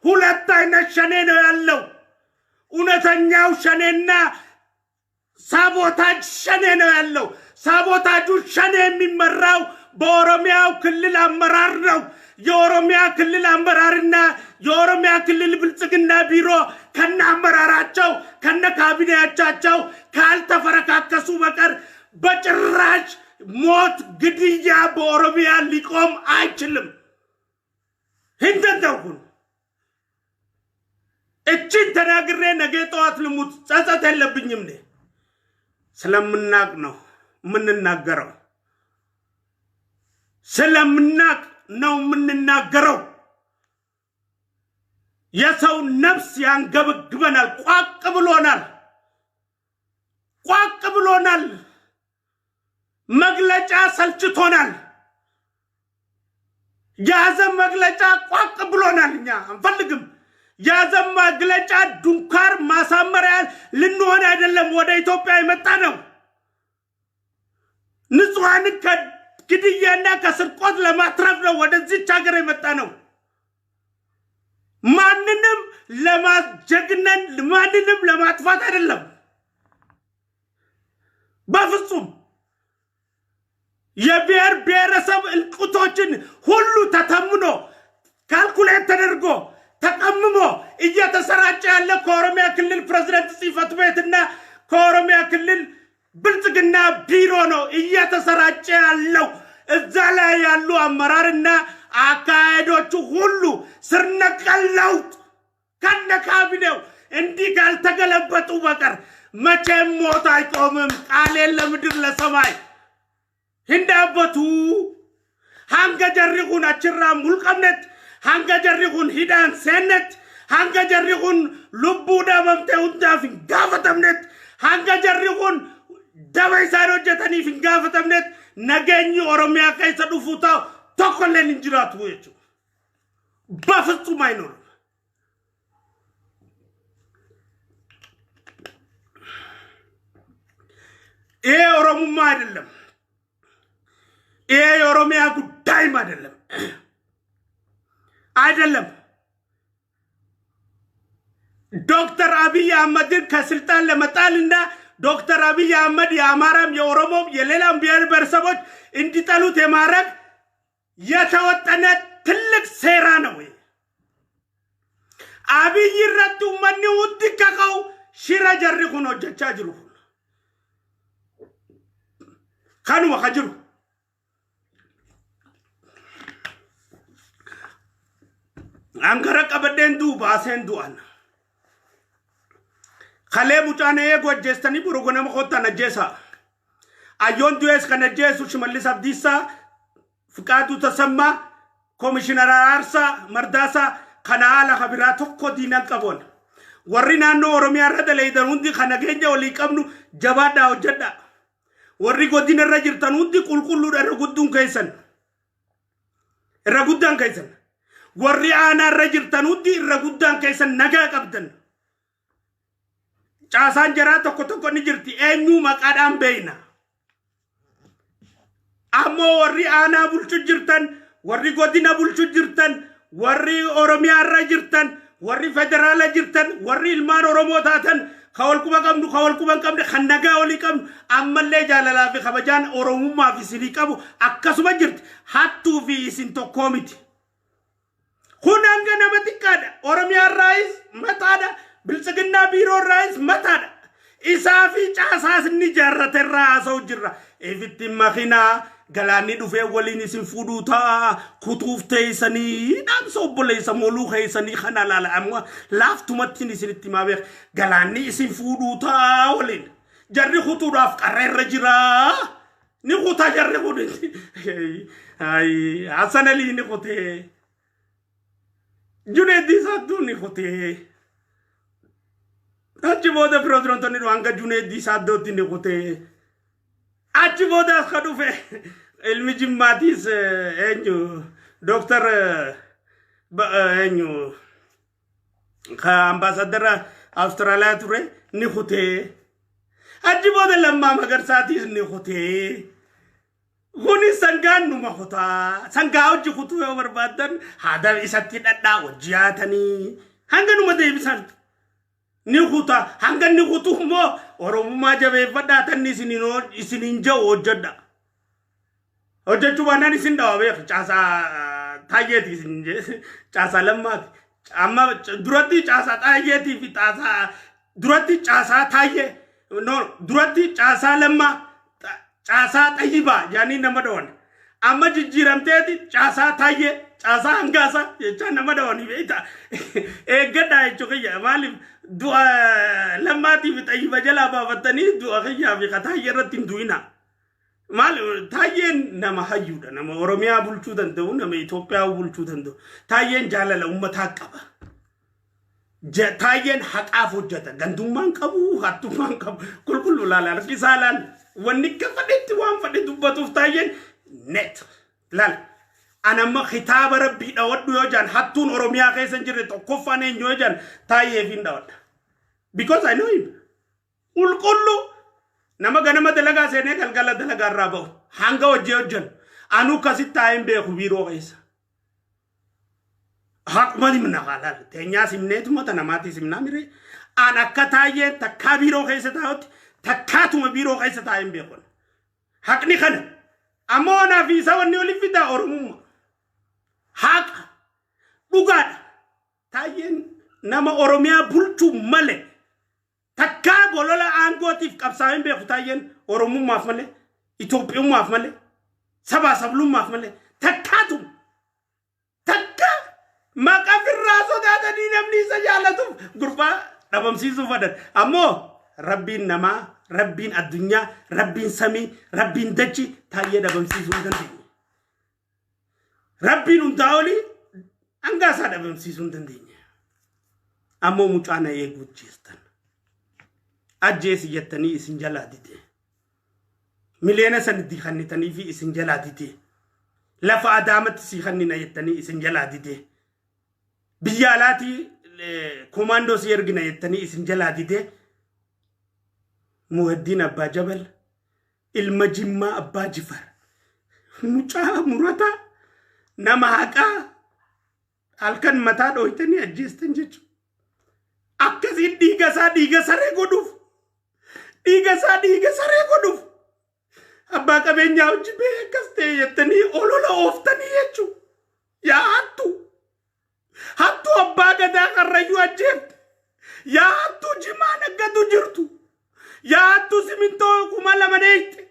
ሁለት አይነት ሸኔ ነው ያለው። እውነተኛው ሸኔና sabotage ሸኔ ነው ያለው። ሳቦታጁ ሸኔ የሚመራው በኦሮሚያው ክልል አመራር ነው። የኦሮሚያ ክልል አመራርና የኦሮሚያ ክልል ብልጽግና ቢሮ ከነ አመራራቸው ከነ ካቢኔያቻቸው ካልተፈረካከሱ በቀር በጭራሽ ሞት፣ ግድያ በኦሮሚያ ሊቆም አይችልም። Hin danda'u. እችን ተናግሬ ነገ ጠዋት ልሙት፣ ጸጸት የለብኝም። እኔ ስለምናቅ ነው የምንናገረው። ስለምናቅ ነው የምንናገረው። የሰው ነፍስ ያንገበግበናል። ቋቅ ብሎናል። ቋቅ ብሎናል። መግለጫ ሰልችቶናል። የሀዘን መግለጫ ቋቅ ብሎናል። እኛ አንፈልግም። የሀዘን መግለጫ ዱንካር ማሳመሪያ ልንሆን አይደለም ወደ ኢትዮጵያ የመጣ ነው። ንጹሐንን ከግድያና ከስርቆት ለማትረፍ ነው ወደዚች ሀገር የመጣ ነው። ማንንም ለማጀግነን፣ ማንንም ለማጥፋት አይደለም። በፍጹም። የብሔር ብሔረሰብ እልቂቶችን ሁሉ ተተምኖ፣ calculate ተደርጎ፣ ተቀምሞ እየተሰራጨ ያለ ከኦሮሚያ ክልል ፕሬዝደንት ጽሕፈት ቤትና ከኦሮሚያ ክልል ብልጽግና ቢሮ ነው እየተሰራጨ ያለው። እዛ ላይ ያሉ አመራርና አካሄዶቹ ሁሉ ስር ነቀል ለውጥ ከነ ካቢኔው እንዲህ ካልተገለበጡ በቀር፣ መቼም ሞት አይቆምም። ቃሌን ለምድር ለሰማይ hin dhaabbatu. Hanga jarri kun achirraa mulqamnetti, hanga jarri kun hidhaan seennetti, hanga jarri kun lubbuu dhabamte hundaaf hin gaafatamnetti, hanga jarri kun daba isaan hojjetaniif hin gaafatamnetti, nageenyi Oromiyaa keessa dhufuu ta'u tokkolleen hin jiraatu jechuudha. በፍጹም አይኖርም። ይሄ ኦሮሙማ አይደለም። ይሄ የኦሮሚያ ጉዳይም አይደለም አይደለም። ዶክተር አብይ አህመድን ከስልጣን ለመጣልና ዶክተር አብይ አህመድ የአማራም የኦሮሞም የሌላም ብሔር ብሔረሰቦች እንዲጠሉት የማድረግ የተወጠነ ትልቅ ሴራ ነው። አብይ irratti uummanni hundi kaka'u shira jarri kun hojjechaa jiru kun kanuma ka jiru. Angara qabadheen du'u baaseen du'an. Kalee mucaan eegu ajjeestanii boru ganama kottaan ajjeesaa. Ayyoon du'ees kan ajjeesu Shimallis Abdiisaa, Fiqaaduu Tasammaa, Komishinar Araarsaa, Mardaasaa kana haala kabiraa tokko diinan qaboon. Warri naannoo Oromiyaa irra daleeydan hundi kan nageenya walii qabnu jabaadhaa hojjedhaa. Warri godina irra jirtan hundi qulqulluudha irra gudduun keessan. Irra guddaan keessan. Warri aanaa irra jirtan hundi irra guddaan keessan nagaa qabdan. Caasaan jaraa tokko tokko ni jirti. Eenyuu maqaadhaan beeyna. Ammoo warri aanaa bulchu jirtan, warri godina bulchu jirtan, warri Oromiyaa irra jirtan, warri federaala jirtan, warri ilmaan Oromoo taatan, ka wal quba qabnu, ka wal quba hin qabne, kan nagaa walii qabnu, ammallee jaalalaa fi kabajaan Oromummaaf isinii qabu akkasuma jirti. Hattuu fi isin tokkoo miti. Kun hanga nama xiqqaadha. Oromiyaa irraayis mataadha. Biltsiginnaa biiroo irraayis mataadha. Isaa fi caasaas inni ijaarrate irraa haasa'u jirra. Ifitti makinaa galaanni dhufee waliin isin fuudhuu ta'a. Kutuuf teessanii dhaamsa obboleessa moluu keessanii kana laala. Amma laaftumatti isinitti himaa beek. Galaanni isin fuudhuu ta'a waliin. Jarri kutuudhaaf qarra irra jira. Ni kutaa jarri kun. Hassan Alii ni kutee. Juneeddii Saadduu ni kutee. Achi booda pirezidaantonni hanga Juneeddii Saaddootti ni kutee. Achi booda as ka dhufe ilmi Jimmaatiis eenyu, Dooktar eenyu, ka ambaasadara Awustiraaliyaa ture ni kutee. Achi booda Lammaa Magarsaatiis ni kutee. Kuni sangaan numa kutaa. Sangaa hojii kutuu yoo barbaaddan haada isatti dhadhaa hojii haatanii hanga numa deebisan. Ni kutaa. Hanga inni kutu immoo Oromummaa jabeeffadhaa, tanni isiniin jiru hojjedha. Hojjechuu baannaan isin dhawa beeku, caasaa taayyeeti isin caasaa Lammaati. Amma duratti caasaa Taayyeetii fi caasaa duratti caasaa Taayyee, no, duratti caasaa Lammaa, caasaa Xayyibaa jedhanii nama dhawan. Amma jijjiiramteeti caasaa Taayyee, caasaa Hangaasaa jechaa nama dhawanii beektaa. Eeggadhaa jechuu kiyya, maaliif du'a Lammaatii fi Xayyiba jalaa baafattanii du'a kiyyaa fi Taayyee irratti hin du'inaa. Maal, Taayyeen nama hayyuudha. Nama Oromiyaa bulchuu danda'u, nama Itoophiyaa bulchuu danda'u. Taayyeen jaalala uummataa qaba. Taayyeen haqaaf hojjeta. Gandummaan qabu, hattummaan qabu. Qulqulluu laala, harkisaa laala. Wanni akka fedhetti waan fedhe dubbatuuf Taayyeen net. Laala. Ani amma kitaaba rabbii dhawadhu yoo jaan, hattuun Oromiyaa keessa hin jirre tokkoffaan eenyu yoo jaan, Taayyeef hin dhawadha. Because I know him. Qulqulluu nama ganama dalagaa seenee galgala dalagaa irraa ba'u, hanga hojii hojjennu anu akkasitti taa'een beeku biiroo keessa. Haquma himna laal, teenyaas himneetuma ta namaatis himnaa miree. An akka Taayyeen takkaa biiroo keessa taa'utti takkaatuma biiroo keessa taa'een beeku. Haqni kana ammoo anaa fi isa wanni oliif fidaa Oromummaa. Haqa dhugaadha. Taayyeen nama Oromiyaa bulchuu malee takkaa bolola aangootiif qabsaa'een beeku. Taayyeen Oromummaaf malee, Itoophiyummaaf malee, sabaa sablummaaf malee takkaatu takka maqaa firraa sodaatanii namni isa jaallatuuf gurbaa dhabamsiisuu fadhan. Ammoo Rabbiin namaa, Rabbiin addunyaa, Rabbiin samii, Rabbiin dachi Taayyee dhabamsiisuu hin dandeenye. Rabbiin hundaa olii hangaasaa dhabamsiisuu hin dandeenye. Ammoo mucaa na eeguu jirtan. Ajjeesi jettanii isin jalaa dide. Miliyoona sanitti kannitanii fi isin jalaa dide. Lafa Adaamatti sii kannina jettanii isin jalaa dide. Biyya alaatii komaandoo si ergina jettanii isin jalaa dide. Muhaddiin Abbaa Jabal, ilma Jimmaa Abbaa Jifar, mucaa murataa, nama haqaa, halkan mataa dhooytanii ajjeestan jechuudha. Akkasiin dhiiga isaa dhiiga saree godhuuf, dhiiga isaa dhiiga saree godhuuf, abbaa qabeenyaa hojii bee akkas ta'e jettanii olola ooftanii jechuudha. Yaa hattuu! Hattuu abbaa gadaa Karrayyuu ajjeefte. Yaa hattuu jimaa naggatu jirtu. Yaa hattuu simintoo 2000 dheeyte.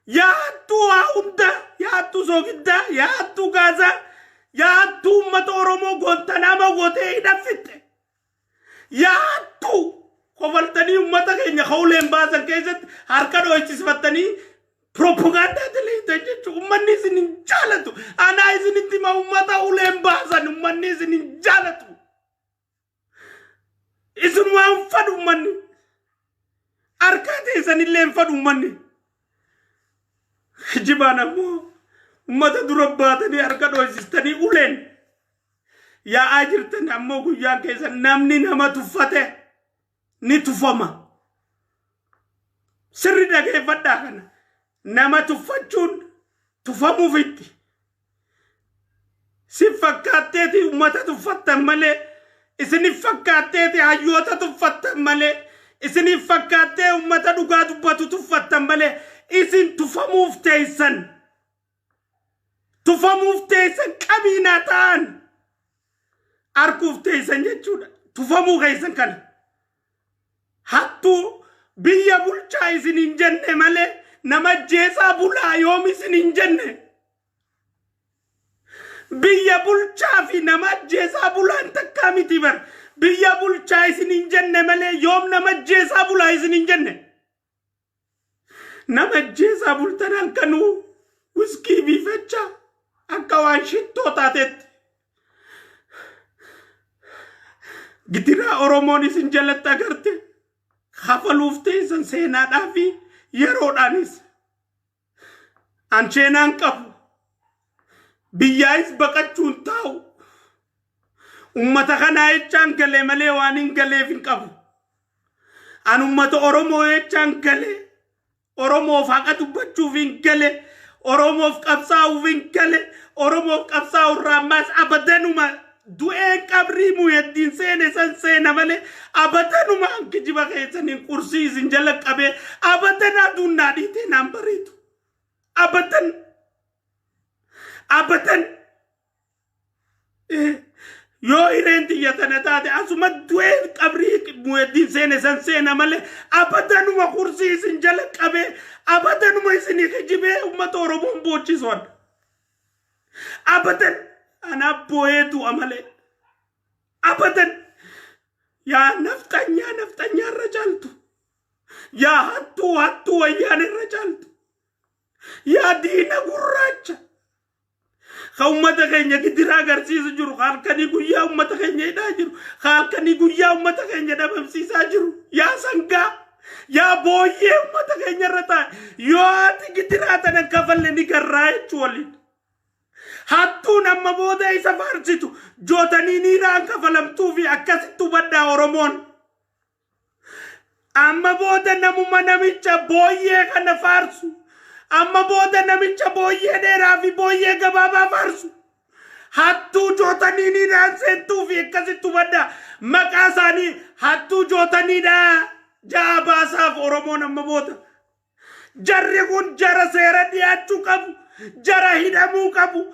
Yaa hattuu waa hundaa. Yaa hattuu soogiddaa. Yaa hattuu gaazaa. Yaa hattuu uummata Oromoo goontanaama gootee hidhaffitte. Yaa hattuu kofaltanii uummata keenya ka'uleen baasan keessatti harka dhoochisifattanii piroopagaandaa daleeytan jechuudha. Uummanni isin hin jaalatu. Anaa isinitti hima, uummata uleen baasan uummanni isin hin jaalatu. Isin waan fadhu uummanni. Harkaa teessanillee hin fadhu uummanni. Kijibaan ammoo uummata dura baatanii harka dhoosistanii uleen yaa'aa jirtan, ammoo guyyaan keessan namni nama tuffate ni tufama. Sirri dhageeffadhaa kana. Nama tuffachuun tufamuufitti. Si fakkaatteeti uummata tuffattan malee, isinif fakkaatteeti hayyoota tuffattan malee, isinif fakkaattee uummata dhugaa dubbatu tuffattan malee, isin tufamuuf teessan. Tufamuuf teessan, qabiinaa ta'an arguuf teessan jechuudha. Tufamuu keessan kana. Hattuu biyya bulchaa isin hin jenne malee, nama jeesaa bulaa yoom isin hin jenne. Biyya bulchaa fi nama ajjeesaa bulaan takkaa miti bar. Biyya bulchaa isin hin jenne malee, yoom nama ajjeesaa bulaa isin hin jenne. Nama ajjeesaa bultan, halkanuu wiskii biifachaa akka waan shittoo taatetti. Gidiraa Oromoon isin jalatti agarte kafaluuf teessan seenaadhaa fi yeroodhaanis. An seenaan qabu. Biyyaayis baqachuun taa'u. Ummata kanaa jechaan galee malee waan hin galeef hin qabu. An ummata Oromoo jechaan galee, Oromoof haqa dubbachuuf hin gale. Oromoof qabsaa'uuf hin gale. Oromoof qabsaa'u irraa ammaas abadanuma du'een qabrii Muheddiin seene san seena malee, abadanuma an kijiba keessaniin qursii isin jala qabee abadan aduun naa dhiitee naan bareedu. Abadan. Abadan. Yoo hireen tiyya tana taate, asuma du'ee qabrii Muheddiin seene san seena malee, abadanuma kursii isin jala qabee abadanuma isinii kijibee uummata Oromoon boochisuun. Abadan anaa boo'ee du'a malee. Abadan, yaa nafxanyaa nafxanyaa irra caaltu. Yaa hattuu hattuu wayyaan irra caaltu. Yaa diina gurraacha. Ka uummata keenya gidiraa agarsiisu jiru, ka halkanii guyyaa uummata keenya hidhaa jiru, ka halkanii guyyaa uummata keenya dhabamsiisaa jiru. Yaa sangaa, yaa booyyee uummata keenya irra taa'e. Yoo ati gidiraa tana kafalle ni garraa jechuu waliin. Hattuun amma booda isa faarsitu jootanii niiraan kafalamtuu fi akkasitti hubadhaa Oromoon. Amma booda namuma namicha booyyee kana faarsu. Amma booda namicha booyyee dheeraa fi booyyee gabaabaa faarsu. Hattuu jootanii niiraan seentuu fi akkasitti hubadhaa. Maqaa isaanii hattuu jootaniidha. Ja'a baasaaf Oromoon amma booda. Jarri kun jara seera dhiyaachuu qabu. Jara hidhamuu qabu.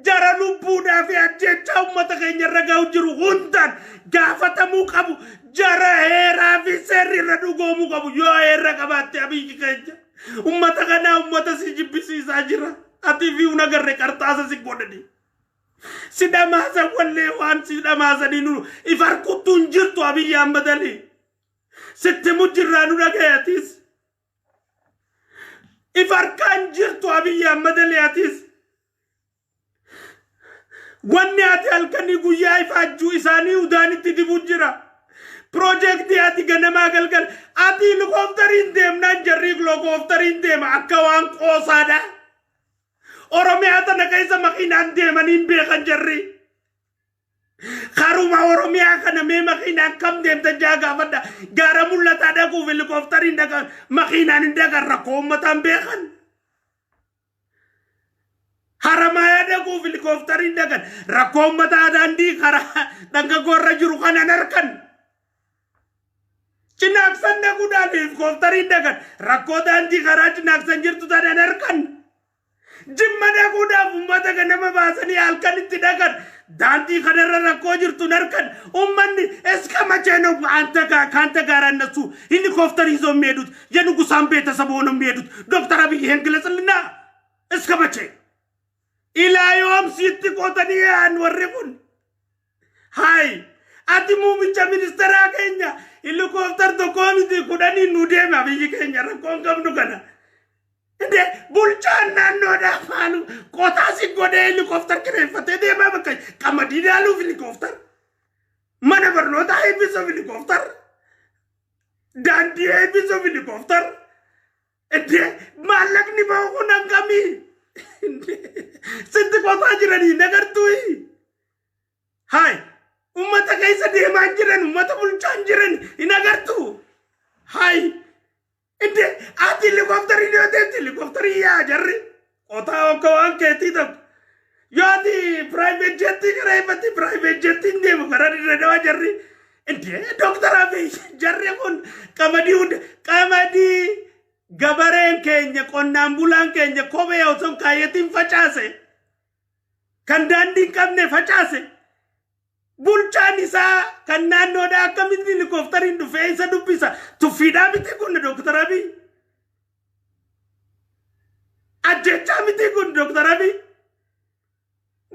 Jara lubbuudhaa fi ajjechaa uummata keenya irra ga'u jiru hundaan gaafatamuu qabu. Jara heeraa fi seerri irra dhugoomuu qabu. Yoo heera qabaatte, Abiyyi keenya. Uummata kanaa uummata si jibbisiisaa jira. Ati fi hun agarre qarxaasa si godhani. Si dhamaasan wallee waan si dhamaasanii nu if harkuttuu hin jirtu, Abiyyi Ahmad Ali. Sitti mujjirraa nu dhagayatis. If harkaan jirtu Abiyyi Ahmad Aliyatis. Wanni ati halkanii guyyaa ifaajjuu isaanii udaanitti dibu jira. Piroojeektii ati ganamaa galgal ati helikooftariin deemnaan jarri helikooftariin deema akka waan qoosaadha. Oromiyaa tana keessa makiinaan deemanii hin beekan jarri. Karuma Oromiyaa kana mee makiinaan kam deemtan jaa gaafadha. Gaara mul'ataa dhaquuf helikooftariin dhaqan, makiinaan hin dhaqan, rakkoo uummataan beekan. Haramayaa dhaquuf helikooftariin dhaqan, rakkoo uummataa daandii karaa dhangaggoorra jiru kanan harkan. Cinaaqsan dhaquudhaan helikooftariin dhaqan, rakkoo daandii karaa Cinaaqsan jirtu tanan harkan. Jimma dhaquudhaaf uummata ganama baasanii halkan itti dhaqan, daandii kanarra rakkoo jirtu harkan. Uummanni እስከ መቼ ነው አንተ ጋር ከአንተ ጋር እነሱ ሄሊኮፕተር ይዘው የሚሄዱት? የንጉሳን ቤተሰብ ሆነው የሚሄዱት? ዶክተር አብይ ይሄን ግለጽልና፣ እስከ መቼ ilaa yoom sitti qotanii yaa'an warri kun? Hay, ati muummicha ministeeraa keenya, helikoophtar tokkoo miti 10n nu deema biyyi keenya, rakkoon qabnu kana. Inde bulchaan naannoodhaa maalu qotaa si godhee helikoophtar kireeffatee deemaa bakka qamadii dhaaluuf helikoophtar, mana barnootaa eebbisuuf helikoophtar, daandii eebbisuuf helikoophtar. Inde maallaqni bahu kun hangamii? Sitti qotaa jiranii nagartuu? Hay, ummata keessa deemaa jiran, ummata bulchaa jiran hin agartuu? Hay, inde ati helikoophtarii yoo deemte helikoophtarii yaa jarri qotaa akka waan keetii tokko. Yoo ati private jettii kireeffatte, private jettiin deemu karaa dirree dawaa jarri. Inde Dooktar Abiy, jarri kun qamadii hunda, qamadii gabareen keenya, qonnaan bulaan keenya kophee osoo hin kaayyatiin facaase, kan daandii hin qabne facaase, bulchaan isaa kan naannoodhaa akkamitti helikooftariin dhufee isa dubbisa? Tuffiidhaa miti kun, Dooktar Abiy? Ajjechaa miti kun, Dooktar Abiy?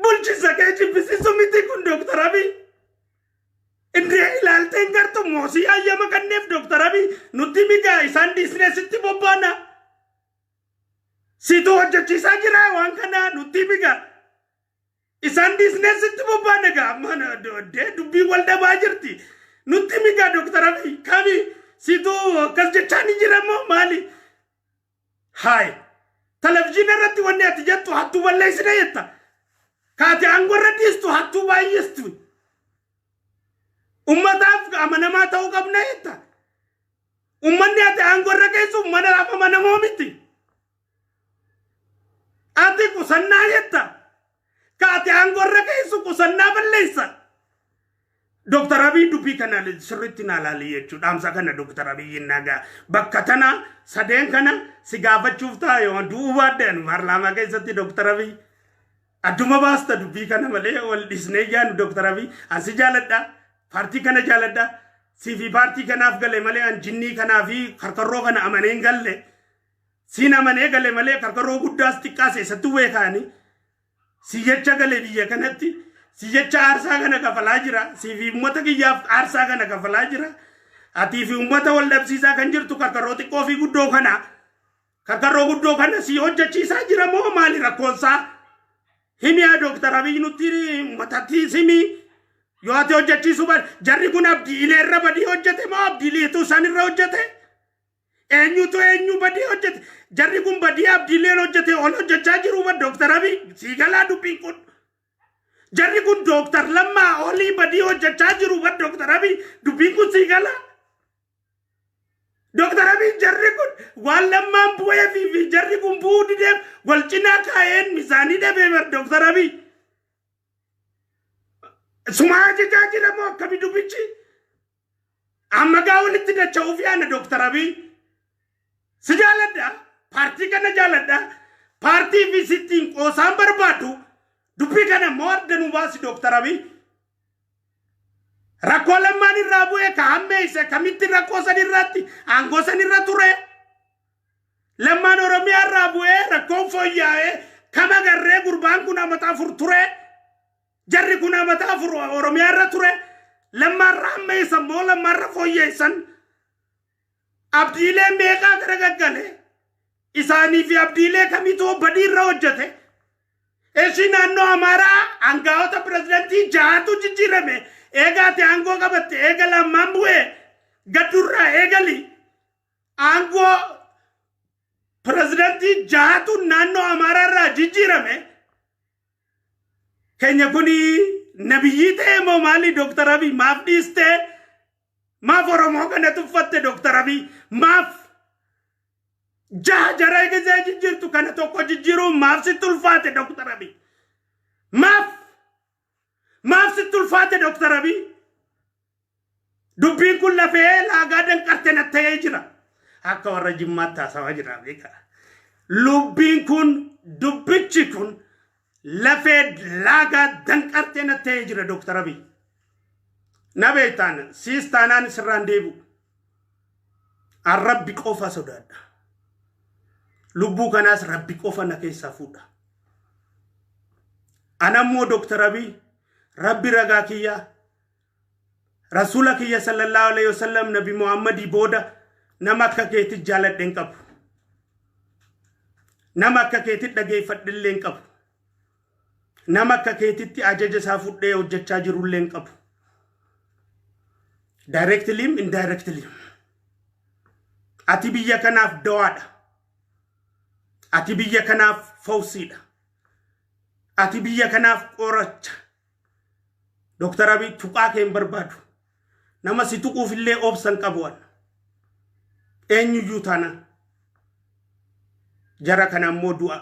Bulchisa kee jibbisiisu miti kun, Dooktar Abiy? Indee ilaalteen gartu moosii hayyama kanneef, Dooktar Abiy, nutti migaa isaan dhiisnee sitti bobbaana. Situ hojjechiisaa jira waan kana, nutti migaa. Isaan dhiisnee sitti bobbaana gaa, amma dubbiin wal dhabaa jirti. Nutti migaa, Dooktar Abiy, kami situ akkas jechaa ni jira moo maali? Haay, televizyiina irratti wanni ati jettu hattuu balleessina jetta. Kaati aangoo irra dhiistu hattuu baay'istu. Ummataaf amanamaa ta'uu qabna jetta. Ummanni ati aangoo irra geessu ummataaf amanamoo miti. Ati qusannaa jetta. Kaati aangoo irra geessu qusannaa balleessa. Dooktar Abiy, dubbii kana sirriitti naa laali jechuudha. Dhaamsa kana Dooktar Abiy nagaa. Bakka tana sadeen kana si gaafachuuf ta'a yoo du'uu baadde paarlaamaa keessatti, Dooktar Abiy. Adduma baasta dubbii kana malee wal dhisnee jaanu, Dooktar Abiy. Ansi jaaladha. Paartii kana jaaladha. Siifi paartii kanaaf gale malee an jinnii kanaa fi karkarroo kana amanee hin galle. Siin amanee gale malee karkarroo guddaas xiqqaas eessattuu beekaani. Si jecha gale biyya kanatti. Si jecha aarsaa kana kafalaa jira. Siifi uummata kiyyaaf aarsaa kana kafalaa jira. Atii fi uummata wal dhabsiisaa kan jirtu karkarroo xiqqoo fi guddoo kana. Karkarroo guddoo kana si hojjechiisaa jira moo maali rakkoonsaa? Himiyaa, Dooktar Abiy, nutti uummatatti himi. Yoo ati hojjechiisuu baate, jarri kun Abdiilee irra badii hojjete moo Abdiileetu isaan irra hojjete? Eenyutu eenyu badii hojjete? Jarri kun badii Abdiileen hojjete ol hojjechaa jiru ba, Dooktar Abiy, sii galaa dubbiin kun? Jarri kun Dooktar Lammaa olii badii hojjechaa jiru ba, Dooktar Abiy, dubbiin kun sii galaa? Dooktar Abiy, jarri kun waan Lammaan bu'ee fi jarri kun bu'uu dideef wal cinaa kaa'een misaanii dhabee bar, Dooktar Abiy. Sumaa ajajaa jira moo akkami dubbichi? Amma gaa walitti dacha'uuf yaana, Dooktar Abiy. Si jaaladha. Paartii kana jaaladha. Paartii fi sittiin qoosaan barbaadu. Dubbii kana immoo adda nu baasi, Dooktar Abiy. Rakkoo Lammaan irraa bu'ee ka hammeesse kamitti rakkoo san irratti aangoo san irra ture? Lammaan Oromiyaa irraa bu'ee rakkoon fooyya'ee kama garree gurbaan kun amata 4 ture. Jarri kun amata 4 Oromiyaa irra ture. Lammaarra hammeessan moo Lammaarra fooyyeessan? Abdiilee meeqaa garagaggale? Isaanii fi abdiilee kamitu badiirra hojjete? Eshi, naannoo Amaaraa aangaa'ota pirezidantii jahatu jijjiirame. Eegaate aangoo qabatte, eega lammaan bu'ee gaddurraa eegali. Aangoo pirezidantii jahatu naannoo Amaaraarraa jijjiirame. Keenya kuni nabiyyii ta'e moo maali? Dooktar Abiy, maaf dhiistee? Maaf Oromoo kana tuffatte, Dooktar Abiy? Maaf jaha jara gisee jijjiirtu kana tokko jijjiiruun maaf sitti ulfaate, Dooktar Abiy? Maaf sitti ulfaate, Dooktar Abiy? Dubbiin kun lafee laagaa danqarte natta'ee jira. Akka warra Jimmaatti haasawaa jira, beekaa. Lubbiin kun, dubbichi kun lafee laagaa danqartee natta'ee jira, Dooktar Abiy. Na beektaan siis taanaan sirraan deebi'u. An Rabbi qofa sodaadha. Lubbuu kanaas Rabbi qofa na keessaa fuudha. Anammoo, Dooktar Abiy, Rabbi ragaa kiyyaa, Rasuula kiyya sallallahu alaihi wasallam, Nabi Muhammadii booda nama akka keetti jaaladhe hin qabu. Nama akka keetti dhageeffadhe hin qabu. Nama akka keetitti ajaja isaa fudhee hojjechaa jirullee hin qabu. Directly, indirectly. Ati biyya kanaaf dawaadha. Ati biyya kanaaf fawsiidha. Ati biyya kanaaf qoracha. Dooktar Abiy, tuqaa kee hin barbaadu. Nama si tuquuf illee obsa hin qabu. Eenyuyyuu taana. Jara kana immoo du'a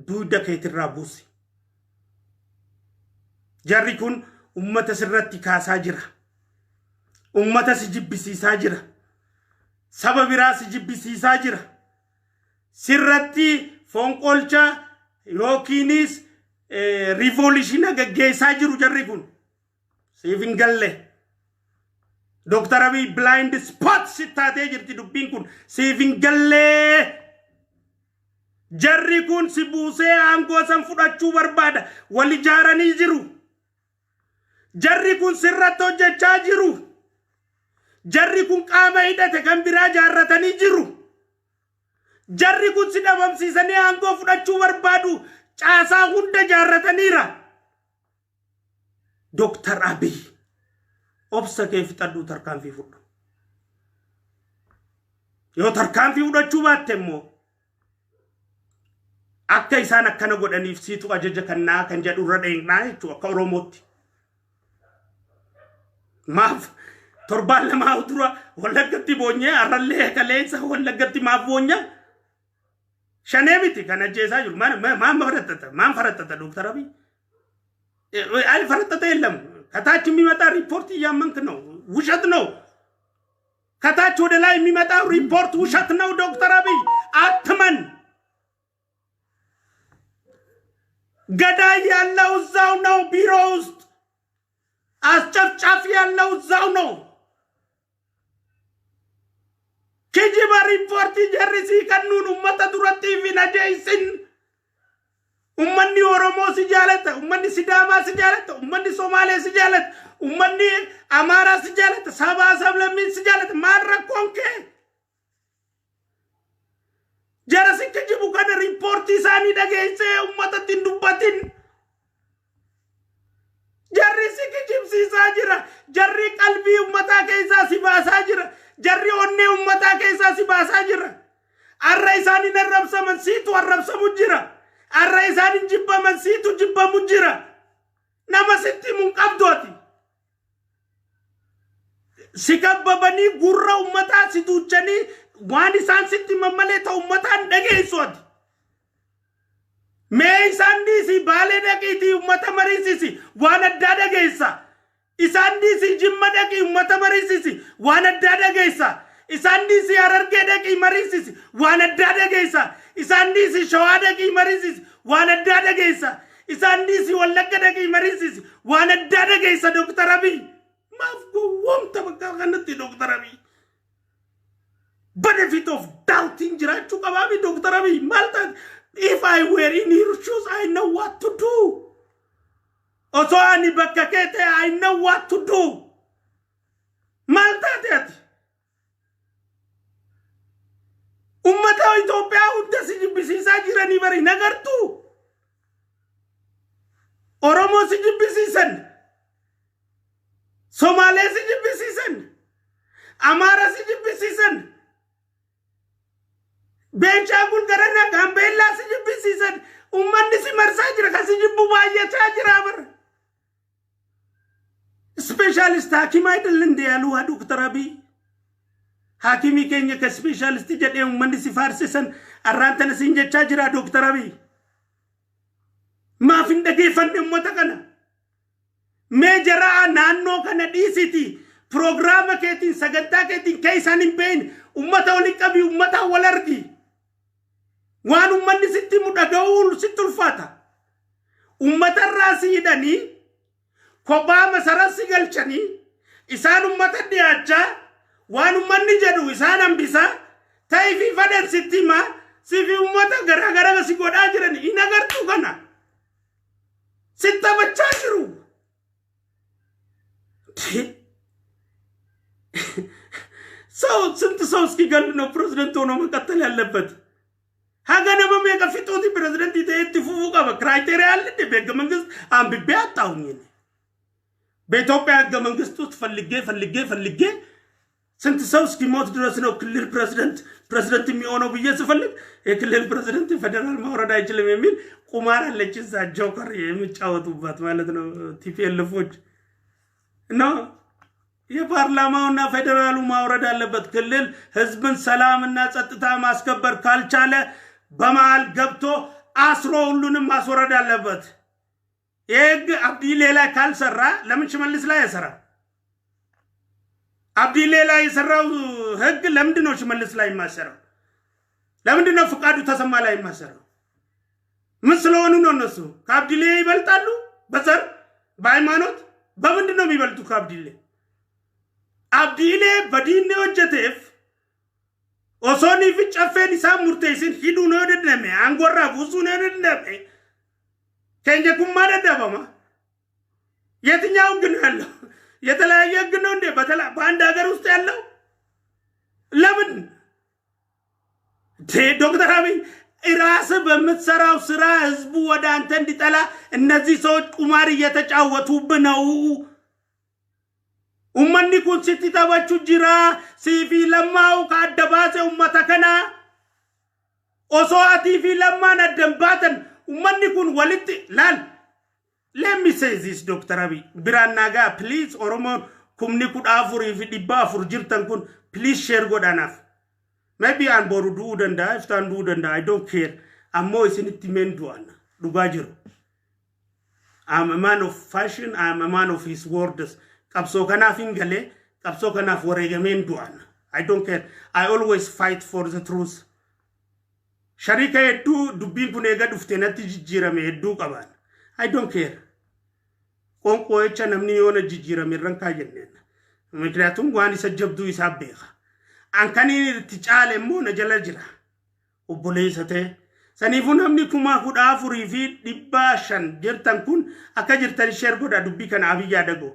duyda keetirraa buusi. Jarri kun ummata sirratti kaasaa jira. Ummata si jibbisiisaa jira. Saba biraa si jibbisiisaa jira. Sirratti fonqolcha yookiinis revolution gaggeessaa jiru jarri kun. Siif hin galle. Dooktar Abiy, blind spot si taatee jirti dubbiin kun. Siif hin gallee. Jarri kun si buusee aangoo san fudhachuu barbaada. Wal ijaaranii jiru. Jarri kun sirratti hojjechaa jiru. Jarri kun qaama hidhate kan biraa jaarratanii jiru. Jarri kun si dhabamsiisanii aangoo fudhachuu barbaadu. Caasaa hunda jaarrataniira. Dooktar Abiy, obsa kee fixadhuu tarkaanfii fudhu. Yoo tarkaanfii fudhachuu baatte immoo akka isaan akkana godhaniif siitu ajaja kannaa kan jedhu irra dheeknaa jechuudha akka Oromootti. Maaf torbaan 2 dura Wallaggatti boonyee, har'allee kaleessa Wallaggatti maaf boonyaa? Shanee miti kan ajjeesaa jiru. Maan farattata? Maan farattata, Dooktar Abiy? አልፈረጠጠ የለም። ከታች የሚመጣ ሪፖርት እያመንክ ነው። ውሸት ነው። ከታች ወደ ላይ የሚመጣው ሪፖርት ውሸት ነው። ዶክተር አብይ፣ አትመን። ገዳይ ያለው እዛው ነው፣ ቢሮ ውስጥ አስጨፍጫፊ ያለው እዛው ነው። Kijiba riippoortii jarri sii kennuun ummata duratti hin ajeessin. Ummanni Oromoo si jaalata, ummanni Sidaamaa si jaalata, ummanni Somaalee si jaalata, ummanni Amaaraa si jaalata, sabaa sablammiin si jaalata. Maal rakkoon kee? Jara si kijibu kana riippoortii isaanii dhageessee ummatatti hin dubbatin. Jarri si kijibsiisaa jira. Jarri qalbii ummataa keessaa si baasaa jira. Jarri onnee ummataa keessaa si baasaa jira. Arra isaan hin arrabsaman, siitu arrabsamu jira. Arra isaan hin jibbaman, siitu jibbamu jira. Nama sitti himu hin qabdu ati. Si kabbabanii gurra ummataa si duuchanii waan isaan sitti himan malee ta'u ummataan dhageessu ati. Mee isaan dhiisii Baalee dhaqiitii ummata mariisisi, waan addaa dhageessa. Isaan dhiisii Jimma dhaqii ummata mariisisi, waan addaa dhageessa. Isaan dhiisii Harargee dhaqii mariisisi, waan addaa dhageessa. Isaan dhiisii Shawaa dhaqii mariisisi, waan addaa dhageessa. Isaan dhiisii Wallagga dhaqii mariisisi, waan addaa dhageessa, Dooktar Abiy. Maaf gowwoomta bakka kanatti, Dooktar Abiy? Benefit of doubting jiraachuu qabaami, Dooktar Abiy, maal taate? If I were in your shoes, I know what to do. Osoo ani bakka kee ta'e, I know what to do. Maal taate ati? Ummata Itoophiyaa hunda si jibbisiisaa jiranii bari, nagartuu? Oromoo si jibbisiisan, Somaalee si jibbisiisan, Amaara si jibbisiisan, Beenchaangul garana Gaambeellaa si jibbisiisan. Ummanni si marsaa jira, kan si jibbu baay'achaa jira bara. Specialist ሐኪም አይደል እንዴ ያሉ ዶክተር አብይ? Haakimii keenya ka specialist jedhee uummanni si faarsisan arraan tana siin jechaa jira. Dooktar Abiy, maaf hin dhageeffanne uummata kana? Mee jaraa naannoo kana dhiisiti, piroogiraama keetiin, sagantaa keetiin kee isaan hin beekne uummata waliin qabii, uummata wal argi. Waan uummanni sitti himu dhaga'uu sitti ulfaata. Uummatarraa si hidhanii, kophaa masara si galchanii, isaan uummata dhiyaachaa, waan uummanni jedhu isaan hambisaa, ta'ii fi fadhan sitti himaa, sifi uummata garaagara si godhaa jiran hin agartuu? Kana sitti taphachaa jiru. ሰው ስንት ሰው እስኪገል ነው ፕሬዝደንት ሆኖ መቀጠል ያለበት? Haga nama meeqa fixuuti pirezidantii ta'ee itti fufuu qaba? Criteria አለ እንዴ? በህገ መንግስት አንብቤ አጣሁኝ እኔ። በኢትዮጵያ ህገ መንግስት ውስጥ ፈልጌ ፈልጌ ፈልጌ ስንት ሰው እስኪሞት ድረስ ነው ክልል ፕሬዝደንት የሚሆነው ብዬ ስፈልግ የክልል ፕሬዝደንት ፌደራል ማውረድ አይችልም የሚል ቁማር አለች እዛ joker የሚጫወቱባት ማለት ነው TPLF ኦች። እና የፓርላማውና ፌዴራሉ ማውረድ አለበት። ክልል ህዝብን ሰላምና ጸጥታ ማስከበር ካልቻለ በመሃል ገብቶ አስሮ ሁሉንም ማስወረድ አለበት። ይህ ህግ አብዲሌ ላይ ካልሰራ ለምን ሽመልስ ላይ አይሰራ? አብዲሌ ላይ የሰራው ህግ ለምንድን ነው ሽመልስ ላይ የማይሰራው? ለምንድን ነው ፍቃዱ ተሰማ ላይ የማይሰራው? ምን ስለሆኑ ነው? እነሱ ከአብዲሌ ይበልጣሉ? በዘር፣ በሃይማኖት፣ በምንድን ነው የሚበልጡ ከአብዲሌ? Abdiilee badiinni hojjeteef osoo nii fi caffeen isaan murteessin hidhuu yoo danda'ame, aangoorraa buusuu yoo danda'ame, keenya kun maa dadhabama? የትኛው ህግ ነው ያለው? የተለያየ ህግ ነው እንዴ በአንድ ሀገር ውስጥ ያለው? ለምን ዶክተር አብይ ራስህ በምትሰራው ስራ ህዝቡ ወደ አንተ እንዲጠላ እነዚህ ሰዎች ቁማር እየተጫወቱብህ ነው። Ummanni kun sitti taphachuu jira. Siifi Lammaa'u ka adda baase ummata kana. Osoo atii fi Lammaan addan baatan ummanni kun walitti laal. Let me say this, Dr. Abiy. Biraan nagaa, please. Oromoon 14,400 jirtan kun, please share godhanaaf. Maybe an boru du'uu danda'a, iftaan du'uu danda'a, I don't care. Ammoo isinitti meen du'an dhugaa jiru. I'm a man of fashion, I'm a man of his words. Qabsoo kanaaf hin galee, qabsoo kanaaf wareegameen du'an. I don't care. I always fight for the truth. Sharika hedduu dubbiin kun eega dhufte natti jijjiirame hedduu qaban. I don't care. Qoonqoo jecha namni yoona jijjiirame irran kaayanneen. ምክንያቱም waan isa jabduu isaa beeka. An kan itti caale immoo na jala jira. Obboleessa ta'e. Saniifuu namni 14,500 jirtan kun akka jirtan share godha, dubbii kana Abiy yaadago.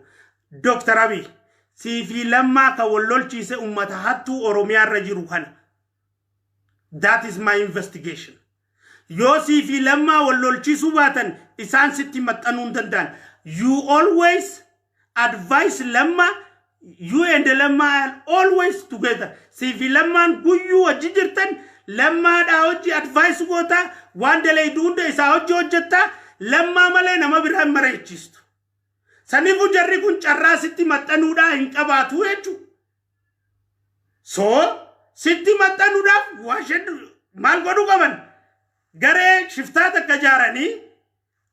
Dooktar Abiy, siifii Lammaa kan wal lolchiise uummata hattuu Oromiyaa irra jiru kana. That is my investigation. Yoo siifii Lammaa wal lolchiisuu baatan isaan sitti maxxanuu hin danda'an. You always advise Lammaa, you and Lammaa are always together. Siifii Lammaan guyyuu wajji jirtan, Lammaadhaa hojii advice goota, waan dalaydu hunda isaa hojii hojjetta, Lammaa malee nama biraa hin mareechistu. Saniifuu jarri kun carraa sitti maxxanuudhaa hin qabaatu jechuudha. So sitti maxxanuudhaaf maal godhuu qaban? Garee shiftaa takka ijaaranii,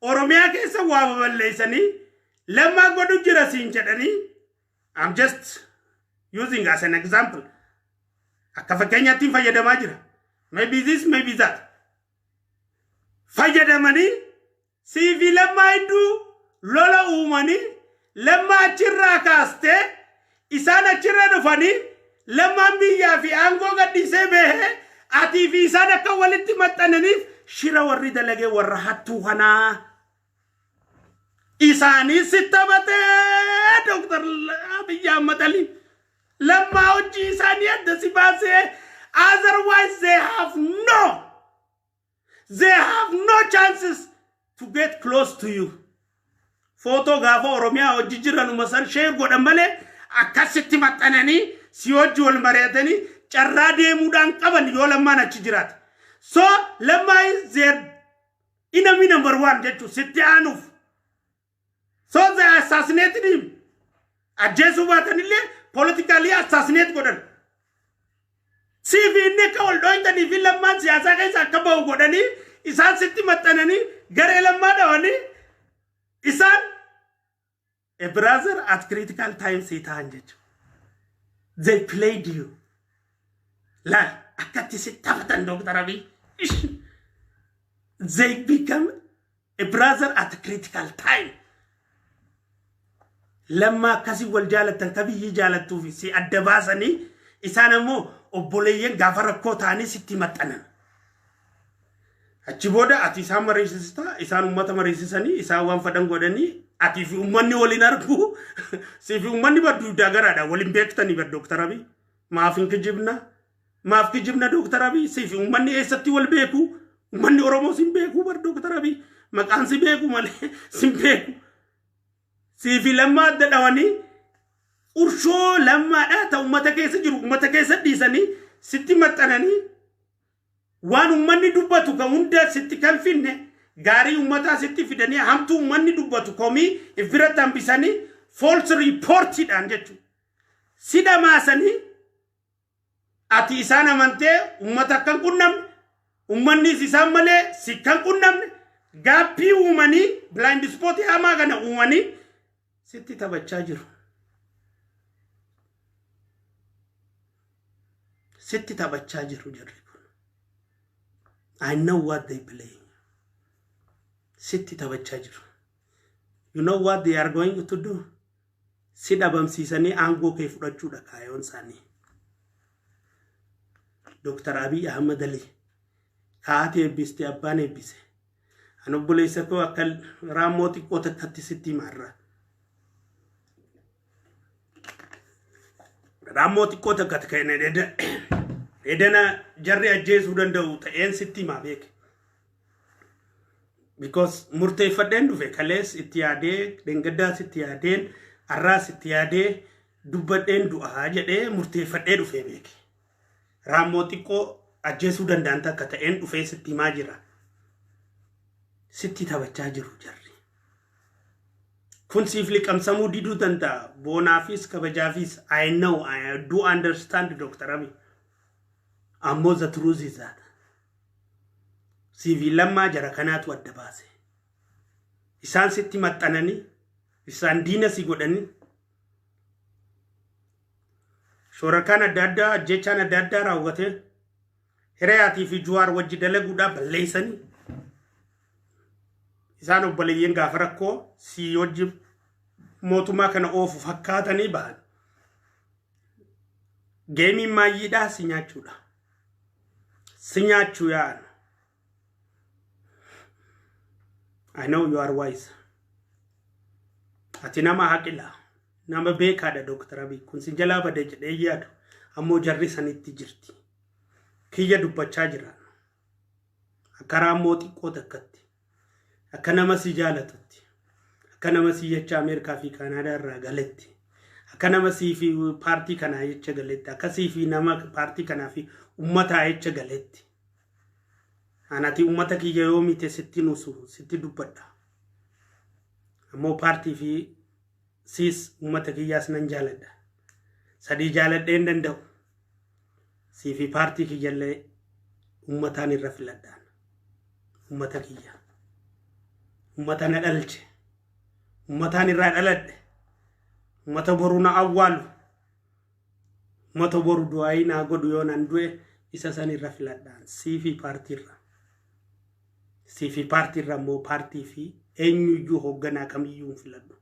Oromiyaa keessa waa baballeessanii, Lammaa godhu jira siin jedhanii. I'm just using as an example. Akka fakkeenyaatti fayyadamaa jira. Maybe this, maybe that. Fayyadamanii siifi Lammaa hedduu lola uumanii, Lammaa achirraa kaastee, isaan achirra dhufanii, Lammaan biyyaa fi aangoo gadhiisee bahee, atii fi isaan akka walitti maxxananiif shira warri dalagee warra hattuu kanaa. Isaanii si taphatee, Dooktar Abiyyi Ahmad Ali. Lammaa hojii isaanii adda si baasee Otherwise they have no chances to get close to you. Footoo gaafa Oromiyaa hojii jiranuma san share godhan malee akkasitti maxxananii si hojii wal mari'atanii carraa deemuudhaan qaban yoo Lammaan achi jiraate. So Lammaa is their enemy number one jechuun sitti aanuuf. So they assassinated him. Ajjeesuu baatanillee politically assassinate godhan. Siif inni akka wal dhooytanii fi Lammaan siyaasaa keessa akka bahu godhanii, isaan sitti maxxananii, garee Lammaa dhawanii, isaan a brother at critical time si ta'an jechuudha. They played you. Laal akkatti si taphatan, Dr. Abiy. They become a brother at critical time. Lammaa akkasii wal jaalattan ka biyyi jaalattuuf si adda baasanii, isaan ammoo obboleeyyan gaafa rakkoo ta'anii sitti maxxanan. Achi booda ati isaan mariisista, isaan uummata mariisisanii, isaan waan fedhan godhanii, atii fi uummanni waliin argu, sii fi uummanni baddu garaadha waliin beektanii bar, Dooktar Abiy. Maaf hin kijibna? Maaf kijibna, Dooktar Abiy? Sii fi uummanni eessatti wal beeku? Uummanni Oromoo sin beeku bar, Dooktar Abiy. Maqaan si beeku malee sin beeku. Sii fi Lammaa adda dhawanii, urshoo Lammaadhaa ta uummata keessa jiru uummata keessa dhiisanii, sitti maxxananii, waan uummanni dubbatu kan hunda sitti kan finne, gaarii uummataa sitti fidanii, hamtuu uummanni dubbatu komii if biratti hambisanii, false reportiidhaan jechuudha. Si dhamaasanii, ati isaan amantee uummata akka hin qunnamne, uummannis isaan malee si kan qunnamne, gap uumanii, blind spot hamaa kana uumanii sitti taphachaa jiru. Sitti taphachaa jiru jarri kun. I know what they play. Sitti taphachaa jiru. You know what they are going to do? Si dhabamsiisanii aangoo kee fudhachuudha kaayoon isaanii. Dr. Abiy Ahmad Ali kaa'ate eebbiste, abbaan eebbise. An obboleessa koo akka raammoo xiqqoo takkatti sitti himarra. Raammoo xiqqoo takka kan edana jarri ajjeesuu danda'u ta'een sitti himaa beeke. Because murteeffadheen dhufe, kalees itti yaadee, dhengaddaas itti yaadeen, har'aas itti yaadee, dubbadheen du'aa jedhee murteeffadhee dhufee beeke. Raammoo xiqqoo ajjeesuu danda'an takka ta'een dhufee sitti himaa jira. Sitti taphachaa jiru jarri. Kun siif liqamsamuu diduu danda'a. Boonaafis kabajaafis, I know, I do understand, Dr. Abiy. Ammoo the truth is that. Siifi Lammaa jara kanaatu adda baase. Isaan sitti maxxananii, isaan diina si godhanii, shoorakaan adda addaa, ajjechaan adda addaa raawwatee, Hiriyaatii fi Juwaar wajji dalaguudhaaf balleessanii, isaan obboleeyyan gaafa rakkoo si wajji mootummaa kana oofu fakkaatanii bahan. Gameiin maayyiidhaa si nyaachuudha. Si nyaachuu yaa'an. I know you are wise. Ati nama haqila. Nama beekaadha, Dr. Abiy. Kun si jalaa bade jedhee yaadu. Ammoo jarri sanitti jirti. Kiyya dubbachaa jira. Akka raammoo xiqqoo takkatti. Akka nama si jaalatutti. Akka nama si jecha Ameerikaa fi Kaanaadaa irraa galetti. Akka nama sii fi paartii kanaa jecha galetti. Akka sii fi nama paartii kanaa fi uummataa jecha galetti. Anati uummata kiyya yoo mite sitti nusu sitti dubbadha. Ammoo paartii fi siis uummata kiyyaas nan jaaladha. Sadii jaaladhee hin danda'u. Sii fi paartii kiyyallee uummataan irra filadhaan. Uummata kiyya. Uummata na dhalche. Uummataan irraa dhaladhe. Uummata boru na awwaalu. Uummata boru du'aayii naa godhu yoo nan du'e, isa san irra filadhaan. Sii fi paartii irra. Sii fi paartii irra immoo paartii fi eenyuyyuu hoogganaa kamiyyuu hin filadhu.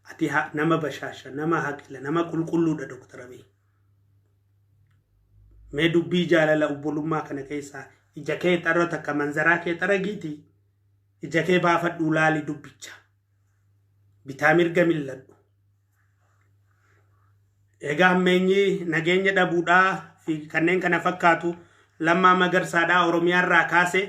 Ati nama bashaasha, nama haqila, nama qulqulluudha, Dr. Abiy. Mee dubbii jaalala obbolummaa kana keessaa ija kee xarra takka manzaraa kee xaragiiti. Ija kee baafadhuu laali dubbicha. Bitaa mirga milladhu. Egaa ammeenyi nageenya dhabuudhaa fi kanneen kana fakkaatu Lammaa Magarsaadhaa Oromiyaarraa kaase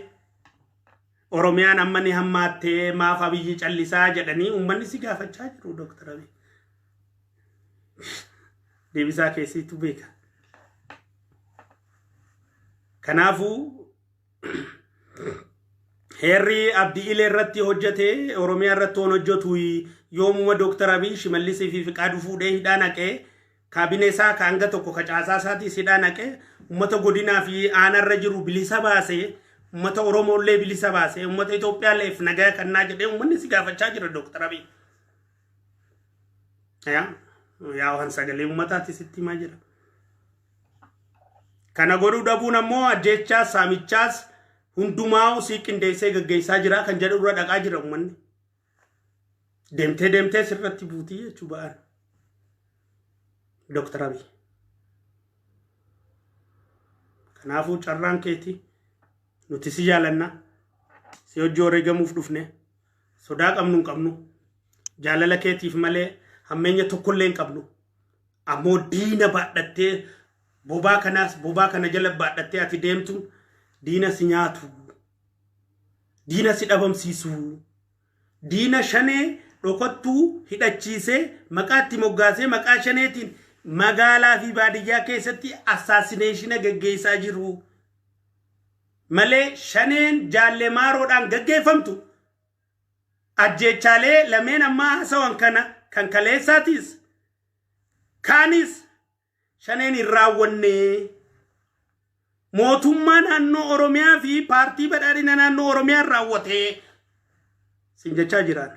Oromiyaan amma ni hammaattee maaf Abiyyi callisaa jedhanii uummanni si gaafachaa jiru, Dooktar Abiy. Deebisaa keessiitu beeka. Kanaafuu heerri Abdii Ilee irratti hojjete Oromiyaa irratti waan hojjetu yoomuma Dooktar Abiy Shimallisii fi Fiqaaduu fuudhee hidhaa naqee, kaabinee isaa ka hanga tokko ka caasaa isaatiis hidhaa naqee, uummata godinaa fi aanarra jiru bilisa baasee, uummata Oromoollee bilisa baasee, uummata Itoophiyaalleef nagaa kannaa jedhee uummanni si gaafachaa jira, Dooktar Abiy. Yaa yaa waan sagalee uummataati sitti himaa jira. Kana godhuu dhabuun ammoo ajjeechaas saamichaas hundumaa sii qindeessee gaggeessaa jira kan jedhu irra dhaqaa jira uummanni. Deemtee deemtee sirratti buutii jechuu ba'an. Dooktar Abiy. Kanaafuu carraan keeti, nuti si jaalanna, si hojii wareegamuuf dhufne, sodaa qabnu hin qabnu, jaalala keetiif malee hammeenya tokkollee hin qabnu. Ammoo diina baadhattee bobaa kanaas bobaa kana jala baadhattee ati deemtuun diina si nyaatu, diina si dhabamsiisu, diina Shanee dhokattuu hidhachiisee maqaa itti moggaasee maqaa Shaneetiin magaalaa fi baadiyyaa keessatti assassination gaggeessaa jiru malee Shaneen Jaallee Maaroodhaan gaggeeffamtu ajjeechaalee lameen ammaa haasawan kana kan kaleessaatis kaanis Shaneen hin raawwanne, mootummaa naannoo Oromiyaa fi Paartii Badhaadhina naannoo Oromiyaa raawwatee sin jechaa jiraan.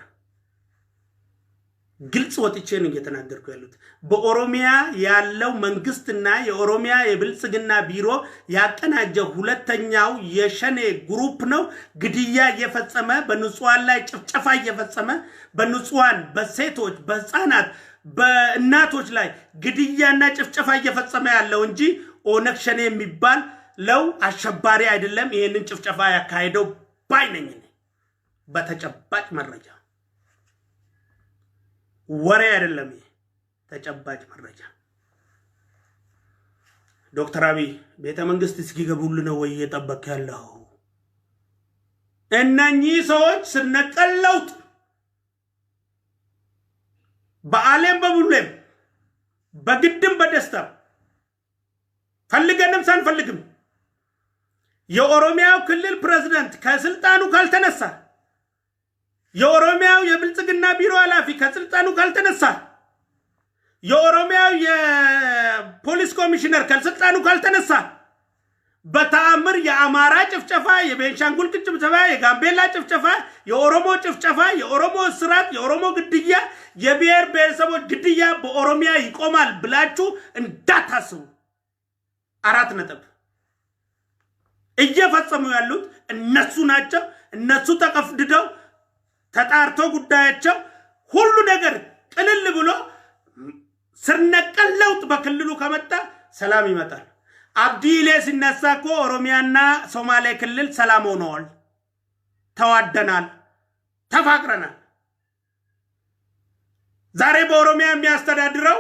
ግልጽ ወጥቼ ነው እየተናገርኩ ያሉት። በኦሮሚያ ያለው መንግስትና የኦሮሚያ የብልጽግና ቢሮ ያቀናጀው ሁለተኛው የሸኔ group ነው ግድያ እየፈጸመ፣ በንጹሃን ላይ ጭፍጨፋ እየፈጸመ፣ በንጹሃን፣ በሴቶች፣ በህፃናት፣ በእናቶች ላይ ግድያና ጭፍጨፋ እየፈጸመ ያለው እንጂ ኦነግ ሸኔ የሚባል ለው አሸባሪ አይደለም። ይህንን ጭፍጨፋ ያካሄደው ባይ ነኝ እኔ። በተጨባጭ መረጃ፣ ወሬ አይደለም። ይሄ ተጨባጭ መረጃ። ዶክተር አብይ ቤተ መንግስት እስኪገቡልህ ነው ወይ እየጠበቅ ያለው? እነኚህ ሰዎች ስር ነቀል ለውጥ በአሌም በቡሌም በግድም በደስታም ፈልገንም ሳንፈልግም የኦሮሚያው ክልል ፕሬዝዳንት ከስልጣኑ ካልተነሳ፣ የኦሮሚያው የብልጽግና ቢሮ ኃላፊ ከስልጣኑ ካልተነሳ፣ የኦሮሚያው የፖሊስ ኮሚሽነር ከስልጣኑ ካልተነሳ በተአምር የአማራ ጭፍጨፋ፣ የቤንሻንጉል ጭፍጨፋ፣ የጋምቤላ ጭፍጨፋ፣ የኦሮሞ ጭፍጨፋ፣ የኦሮሞ እስራት፣ የኦሮሞ ግድያ፣ የብሔር ብሔረሰቦች ግድያ በኦሮሚያ ይቆማል ብላችሁ እንዳታስቡ። 4 ነጥብ። እየፈጸሙ ያሉት እነሱ ናቸው። እነሱ ተቀፍድደው ተጣርቶ ጉዳያቸው ሁሉ ነገር ቅልል ብሎ ስር ነቀል ለውጥ በክልሉ ከመጣ ሰላም ይመጣል። አብዲሌ ሲነሳ እኮ ኦሮሚያና ሶማሌ ክልል ሰላም ሆነዋል። ተዋደናል፣ ተፋቅረናል። ዛሬ በኦሮሚያ የሚያስተዳድረው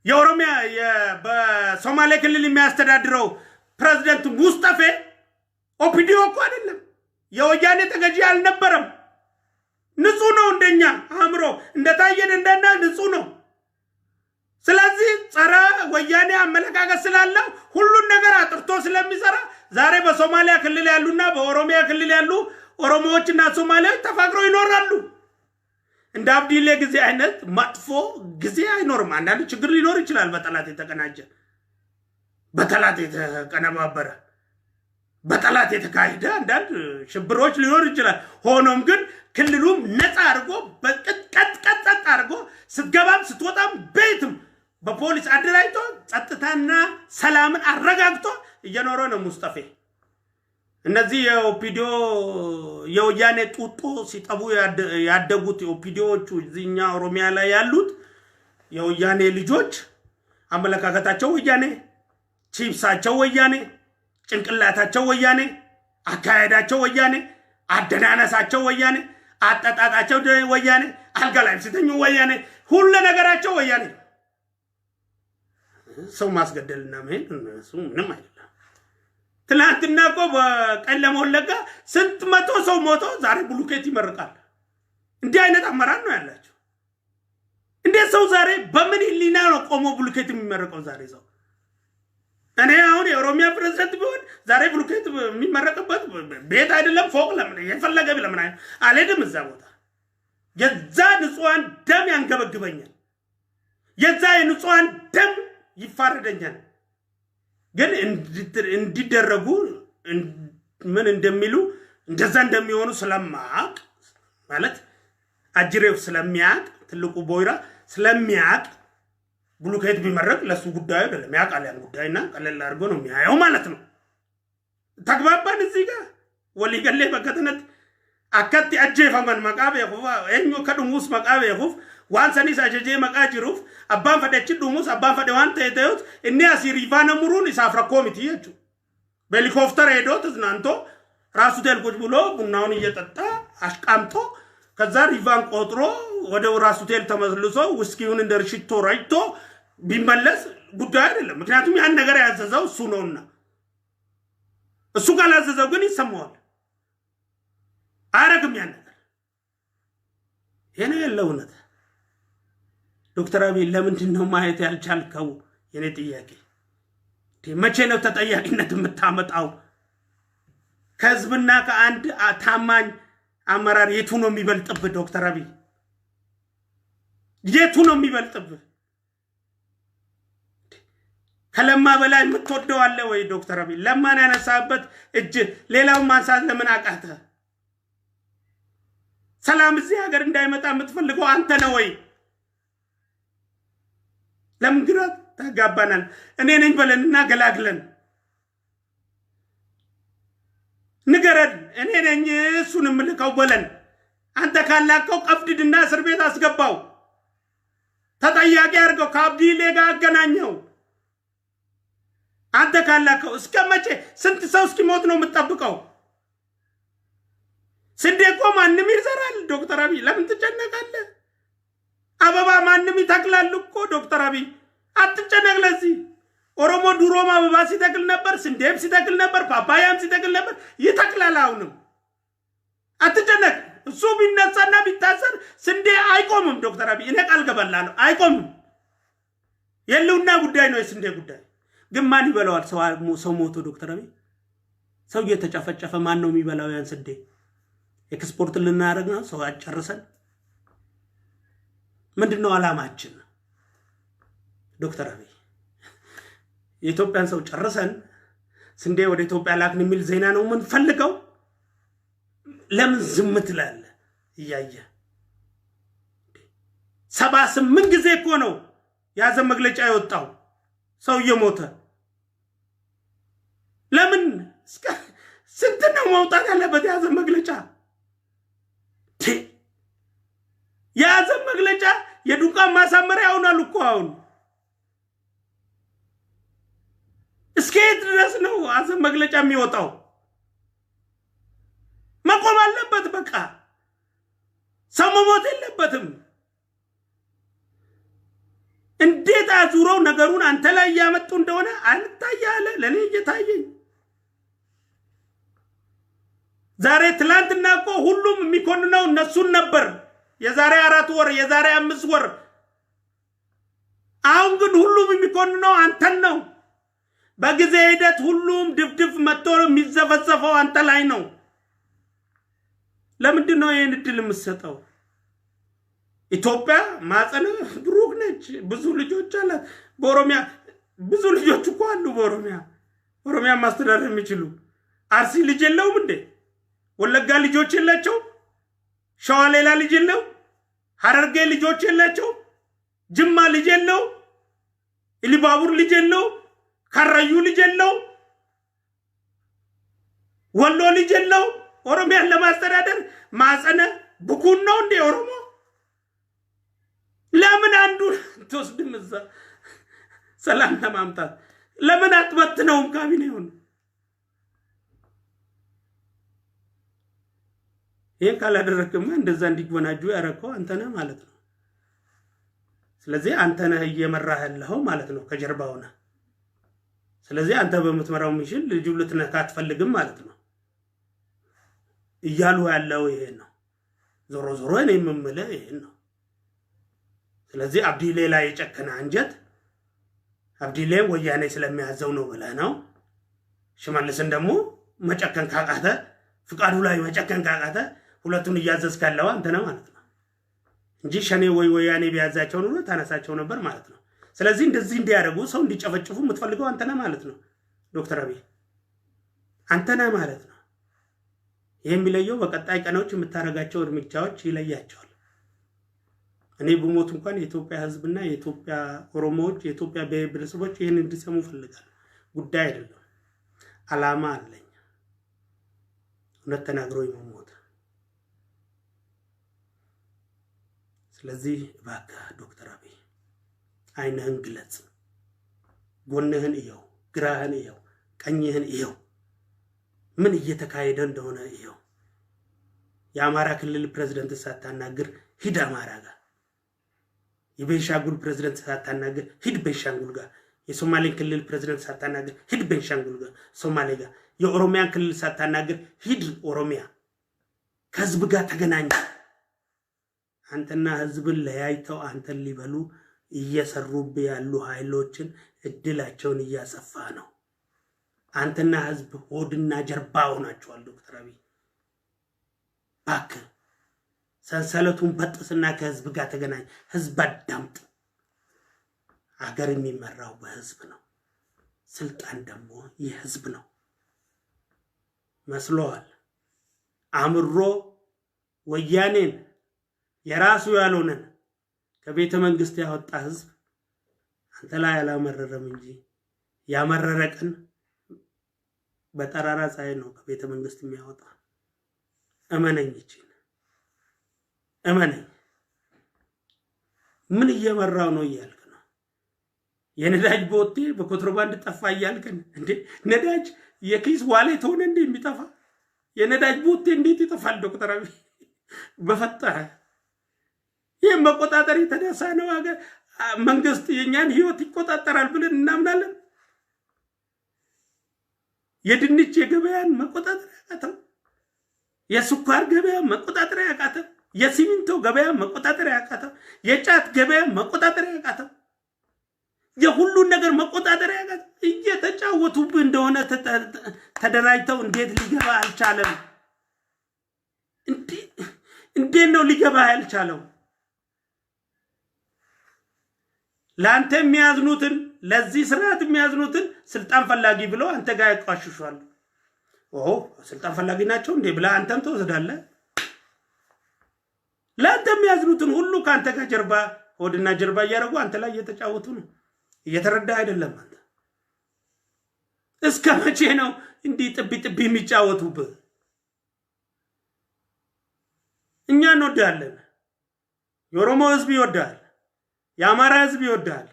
የኦሮሚያ በሶማሌ ክልል የሚያስተዳድረው ፕሬዚደንት ሙስጠፌ ኦፒዲዮ እኮ አይደለም፣ የወያኔ ተገዢ አልነበረም። ንጹህ ነው፣ እንደኛ አእምሮ እንደታየን እንደና ንጹህ ነው። ስለዚህ ጸረ ወያኔ አመለካከት ስላለው ሁሉን ነገር አጥርቶ ስለሚሰራ ዛሬ በሶማሊያ ክልል ያሉና በኦሮሚያ ክልል ያሉ ኦሮሞዎችና ሶማሊያዎች ተፋቅረው ይኖራሉ። እንደ አብዲሌ ጊዜ አይነት መጥፎ ጊዜ አይኖርም። አንዳንድ ችግር ሊኖር ይችላል። በጠላት የተቀናጀ፣ በጠላት የተቀነባበረ፣ በጠላት የተካሄደ አንዳንድ ሽብሮች ሊኖር ይችላል። ሆኖም ግን ክልሉም ነፃ አድርጎ በቅጥቀጥ ቀጥ አድርጎ ስትገባም ስትወጣም ቤትም በፖሊስ አደራጅቶ ጸጥታና ሰላምን አረጋግጦ እየኖረ ነው ሙስጠፌ። እነዚህ የኦፒዲዮ የወያኔ ጡጦ ሲጠቡ ያደጉት የኦፒዲዮዎቹ እዚህኛ ኦሮሚያ ላይ ያሉት የወያኔ ልጆች አመለካከታቸው ወያኔ፣ ቺፕሳቸው ወያኔ፣ ጭንቅላታቸው ወያኔ፣ አካሄዳቸው ወያኔ፣ አደናነሳቸው ወያኔ፣ አጠጣጣቸው ወያኔ፣ አልጋ ላይ ሲተኙ ወያኔ፣ ሁሉ ነገራቸው ወያኔ። ሰው ማስገደልና መሄድ እሱ ምንም አይደለም። ትላንትና እኮ በቄለም ወለጋ ስንት መቶ ሰው ሞቶ ዛሬ ብሎኬት ይመርቃል። እንዲህ አይነት አመራር ነው ያላቸው። እንዴት ሰው ዛሬ በምን ህሊና ነው ቆሞ ብሎኬት የሚመረቀው? ዛሬ ሰው እኔ አሁን የኦሮሚያ ፕሬዝደንት ቢሆን ዛሬ ብሎኬት የሚመረቅበት ቤት አይደለም ፎቅ ለምን የፈለገ ለምን አልሄድም እዛ ቦታ። የዛ ንጹሐን ደም ያንገበግበኛል። የዛ የንጹሐን ደም ይፋረደኛል። ግን እንዲደረጉ ምን እንደሚሉ እንደዛ እንደሚሆኑ ስለማቅ፣ ማለት አጅሬው ስለሚያቅ፣ ትልቁ ቦይራ ስለሚያቅ ብሎኬት ቢመረቅ ለሱ ጉዳዩ አይደለም። ያውቃል ያን ጉዳይና ቀለል አድርጎ ነው የሚያየው ማለት ነው። ተግባባን። እዚህ ጋር waliigallee bakka kanatti akkatti ajjeefaman maqaa beekuuf, eenyu akka dhumuus maqaa beekuuf, waan sanis ajajee maqaa jiruuf, abbaan fedhe achi dhumuus, abbaan fedhe waan ta'e ta'us, inni asii riivaana muruun isaaf rakkoo miti jechuudha. በሄሊኮፕተር ሄዶ ተዝናንቶ ራሱ ሆቴል ቁጭ ብሎ ቡናውን እየጠጣ አሽቃምጦ ከዛ ሪቫን ቆጥሮ ወደ ራሱ ሆቴል ተመልሶ ውስኪውን እንደ ሽቶ ረጭቶ ቢመለስ ጉዳዩ አይደለም። ምክንያቱም ያን ነገር ያዘዘው እሱ ነውና፣ እሱ ካላዘዘው ግን ይሰማዋል። አያረግም ያን ነገር። ይሄ ነው ያለው እውነት። ዶክተር አብይ ለምንድን ነው ማየት ያልቻልከው? የኔ ጥያቄ መቼ ነው ተጠያቂነት የምታመጣው? ከህዝብና ከአንድ ታማኝ አመራር የቱ ነው የሚበልጥብህ? ዶክተር አብይ የቱ ነው የሚበልጥብህ? ከለማ በላይ የምትወደው አለ ወይ? ዶክተር አብይ ለማን ያነሳበት እጅ ሌላውን ማንሳት ለምን አቃተ? ሰላም እዚህ ሀገር እንዳይመጣ የምትፈልገው አንተ ነው ወይ? ለምን ግራ ታጋባናል? እኔ ነኝ በለንና ገላግለን ንገረን። እኔ ነኝ እሱን የምልከው በለን። አንተ ካላከው ቀፍድድና እስር ቤት አስገባው፣ ተጠያቂ አድርገው፣ ከአብዲሌ ጋር አገናኘው። አንተ ካላከው እስከ መቼ ስንት ሰው እስኪሞት ነው የምትጠብቀው? ስንዴ እኮ ማንም ይዘራል። ዶክተር አብይ ለምን ትጨነቃለህ? አበባ ማንም ይተክላል እኮ፣ ዶክተር አብይ አትጨነቅ። ለዚህ ኦሮሞ ድሮም አበባ ሲተክል ነበር፣ ስንዴም ሲተክል ነበር፣ ፓፓያም ሲተክል ነበር፣ ይተክላል። አሁንም አትጨነቅ። እሱ ቢነሳና ቢታሰር ስንዴ አይቆምም። ዶክተር አብይ እኔ ቃል ገባላለሁ፣ አይቆምም። የህልውና ጉዳይ ነው የስንዴ ጉዳይ። ግን ማን ይበላዋል? ሰው ሞቶ፣ ዶክተር አብይ፣ ሰው እየተጨፈጨፈ ማን ነው የሚበላው ያን ስንዴ? ኤክስፖርት ልናደርግ ነው? ሰው አጨርሰን ምንድን ነው ዓላማችን? ዶክተር አብይ የኢትዮጵያን ሰው ጨርሰን ስንዴ ወደ ኢትዮጵያ ላክን የሚል ዜና ነው የምንፈልገው? ለምን ዝም ትላለህ? እያየ 78 ጊዜ እኮ ነው የሀዘን መግለጫ የወጣው ሰው እየሞተ። ለምን ስንት ነው መውጣት ያለበት የሀዘን መግለጫ? የሀዘን መግለጫ የዱካን ማሳመሪያ ሆኗል እኮ አሁን። እስከ የት ድረስ ነው ሀዘን መግለጫ የሚወጣው? መቆም አለበት። በቃ ሰው መሞት የለበትም። እንዴት አዙረው ነገሩን አንተ ላይ እያመጡ እንደሆነ አልታየ አለ። ለእኔ እየታየኝ ዛሬ፣ ትላንትና እኮ ሁሉም የሚኮንነው እነሱን ነበር። የዛሬ 4 ወር፣ የዛሬ 5 ወር። አሁን ግን ሁሉም የሚኮንነው አንተን ነው። በጊዜ ሂደት ሁሉም ድፍድፍ መጥቶ የሚዘፈዘፈው አንተ ላይ ነው። ለምንድን ነው ይህን እድል የምትሰጠው? ኢትዮጵያ ማጸነ ብሩክ ነች። ብዙ ልጆች አላት። በኦሮሚያ ብዙ ልጆች እኮ አሉ። በኦሮሚያ ኦሮሚያ ማስተዳደር የሚችሉ። አርሲ ልጅ የለውም እንዴ? ወለጋ ልጆች የላቸው? ሸዋ ሌላ ልጅ የለው? ሀረርጌ ልጆች የላቸው? ጅማ ልጅ የለው? ኢሉባቡር ልጅ የለው? ከረዩ ልጅ የለው? ወሎ ልጅ የለው? ኦሮሚያን ለማስተዳደር ማጸነ ብኩን ነው እንዴ ኦሮሞ? ለምን አንዱ ትወስድም? እዛ ሰላም ለማምጣት ለምን አትበትነውም ካቢኔውን? ይህን ካላደረግክማ እንደዛ እንዲጎናጁ ያረከው አንተ ነህ ማለት ነው። ስለዚህ አንተ ነህ እየመራህ ያለኸው ማለት ነው፣ ከጀርባው ነህ። ስለዚህ አንተ በምትመራው mission ልጁ ልትነካ አትፈልግም ማለት ነው። እያሉ ያለው ይሄን ነው። ዞሮ ዞሮ እኔ የምምልህ ይሄን ነው። ስለዚህ አብዲሌ ላይ የጨከነ አንጀት አብዲሌን ወያኔ ስለሚያዘው ነው ብለህ ነው። ሽመልስን ደግሞ መጨከን ካቃተ፣ ፍቃዱ ላይ መጨከን ካቃተ ሁለቱን እያዘዝክ ያለው አንተ ነህ ማለት ነው እንጂ ሸኔ ወይ ወያኔ ቢያዛቸው ኑሮ ታነሳቸው ነበር ማለት ነው። ስለዚህ እንደዚህ እንዲያደርጉ፣ ሰው እንዲጨፈጭፉ የምትፈልገው አንተ ነህ ማለት ነው። ዶክተር አብይ አንተ ነህ ማለት ነው። ይህ የሚለየው በቀጣይ ቀኖች የምታደርጋቸው እርምጃዎች ይለያቸዋል። እኔ ብሞት እንኳን የኢትዮጵያ ሕዝብና የኢትዮጵያ ኦሮሞዎች፣ የኢትዮጵያ ብሔር ብሔረሰቦች ይህን እንዲሰሙ እፈልጋለሁ። ጉዳይ አይደለም፣ አላማ አለኝ። እውነት ተናግሮ የመሞት። ስለዚህ እባክህ ዶክተር አብይ አይንህን ግለጽ፣ ጎንህን እየው፣ ግራህን እየው፣ ቀኝህን እየው፣ ምን እየተካሄደ እንደሆነ እየው። የአማራ ክልል ፕሬዝደንት ሳታናግር ሂድ አማራ ጋር። የቤንሻንጉል ፕሬዝደንት ሳታናግር ሂድ ቤንሻንጉል ጋር። የሶማሌን ክልል ፕሬዝደንት ሳታናግር ሂድ ቤንሻንጉል ጋር፣ ሶማሌ ጋር። የኦሮሚያን ክልል ሳታናግር ሂድ ኦሮሚያ። ከህዝብ ጋር ተገናኝ። አንተና ህዝብን ለያይተው አንተን ሊበሉ እየሰሩብህ ያሉ ኃይሎችን እድላቸውን እያሰፋ ነው። አንተና ህዝብ ሆድና ጀርባ ሆናችኋል። ዶክተር አብይ እባክህ ሰንሰለቱን በጥስና ከህዝብ ጋር ተገናኝ። ህዝብ አዳምጥ። አገር የሚመራው በህዝብ ነው። ስልጣን ደግሞ የህዝብ ነው። መስሎሃል። አምሮ ወያኔን የራሱ ያልሆነን ከቤተ መንግስት ያወጣ ህዝብ አንተ ላይ አላመረረም እንጂ ያመረረ ቀን በጠራራ ፀሐይ ነው ከቤተ መንግስት የሚያወጣ። እመነኝ፣ ይችን እመነኝ። ምን እየመራው ነው እያልክ ነው? የነዳጅ ቦቴ በኮንትሮባንድ ጠፋ እያልክን እንዴ? ነዳጅ የኪስ wallet ሆነ እንዴ የሚጠፋ? የነዳጅ ቦቴ እንዴት ይጠፋል? ዶክተር አብይ በፈጠረ ይህ መቆጣጠር የተነሳ ነው። ሀገር መንግስት የእኛን ህይወት ይቆጣጠራል ብለን እናምናለን። የድንች የገበያን መቆጣጠር ያቃተው፣ የስኳር ገበያ መቆጣጠር ያቃተው፣ የሲሚንቶ ገበያ መቆጣጠር ያቃተው፣ የጫት ገበያ መቆጣጠር ያቃተው፣ የሁሉን ነገር መቆጣጠር ያቃተው፣ እየተጫወቱብህ እንደሆነ ተደራጅተው እንዴት ሊገባ አልቻለም? እንዴት ነው ሊገባ ያልቻለው? ለአንተ የሚያዝኑትን፣ ለዚህ ስርዓት የሚያዝኑትን ስልጣን ፈላጊ ብለው አንተ ጋር ያቋሽሿሉ። ኦ ስልጣን ፈላጊ ናቸው እንዴ ብለህ አንተም ትወስዳለህ። ለአንተ የሚያዝኑትን ሁሉ ከአንተ ጋር ጀርባ ሆድና ጀርባ እያደረጉ አንተ ላይ እየተጫወቱ ነው። እየተረዳ አይደለም አንተ። እስከ መቼ ነው እንዲህ ጥቢ ጥቢ የሚጫወቱብህ? እኛ እንወዳለን። የኦሮሞ ህዝብ ይወዳል። የአማራ ህዝብ ይወዳል።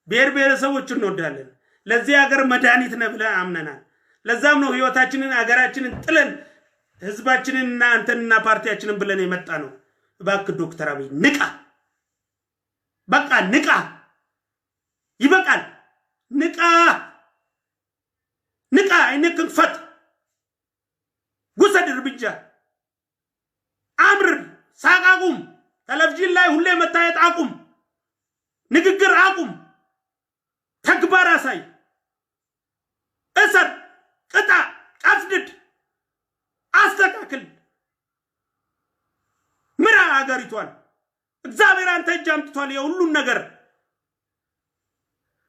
ብሔር ብሔረሰቦች እንወዳለን። ለዚህ ሀገር መድኃኒት ነህ ብለን አምነናል። ለዛም ነው ህይወታችንን ሀገራችንን ጥለን ህዝባችንንና አንተንና ፓርቲያችንን ብለን የመጣ ነው። እባክህ ዶክተር አብይ ንቃ፣ በቃ ንቃ፣ ይበቃል። ንቃ፣ ንቃ፣ ዓይንህን ክፈት፣ ውሰድ እርምጃ፣ አምርር፣ ሳቅ አቁም። ቴሌቪዥን ላይ ሁሌ መታየት አቁም። ንግግር አቁም። ተግባር አሳይ። እሰር፣ ቅጣ፣ ቀፍድድ፣ አስተካክል፣ ምራ አገሪቷን። እግዚአብሔር አንተ እጅ አምጥቷል የሁሉን ነገር።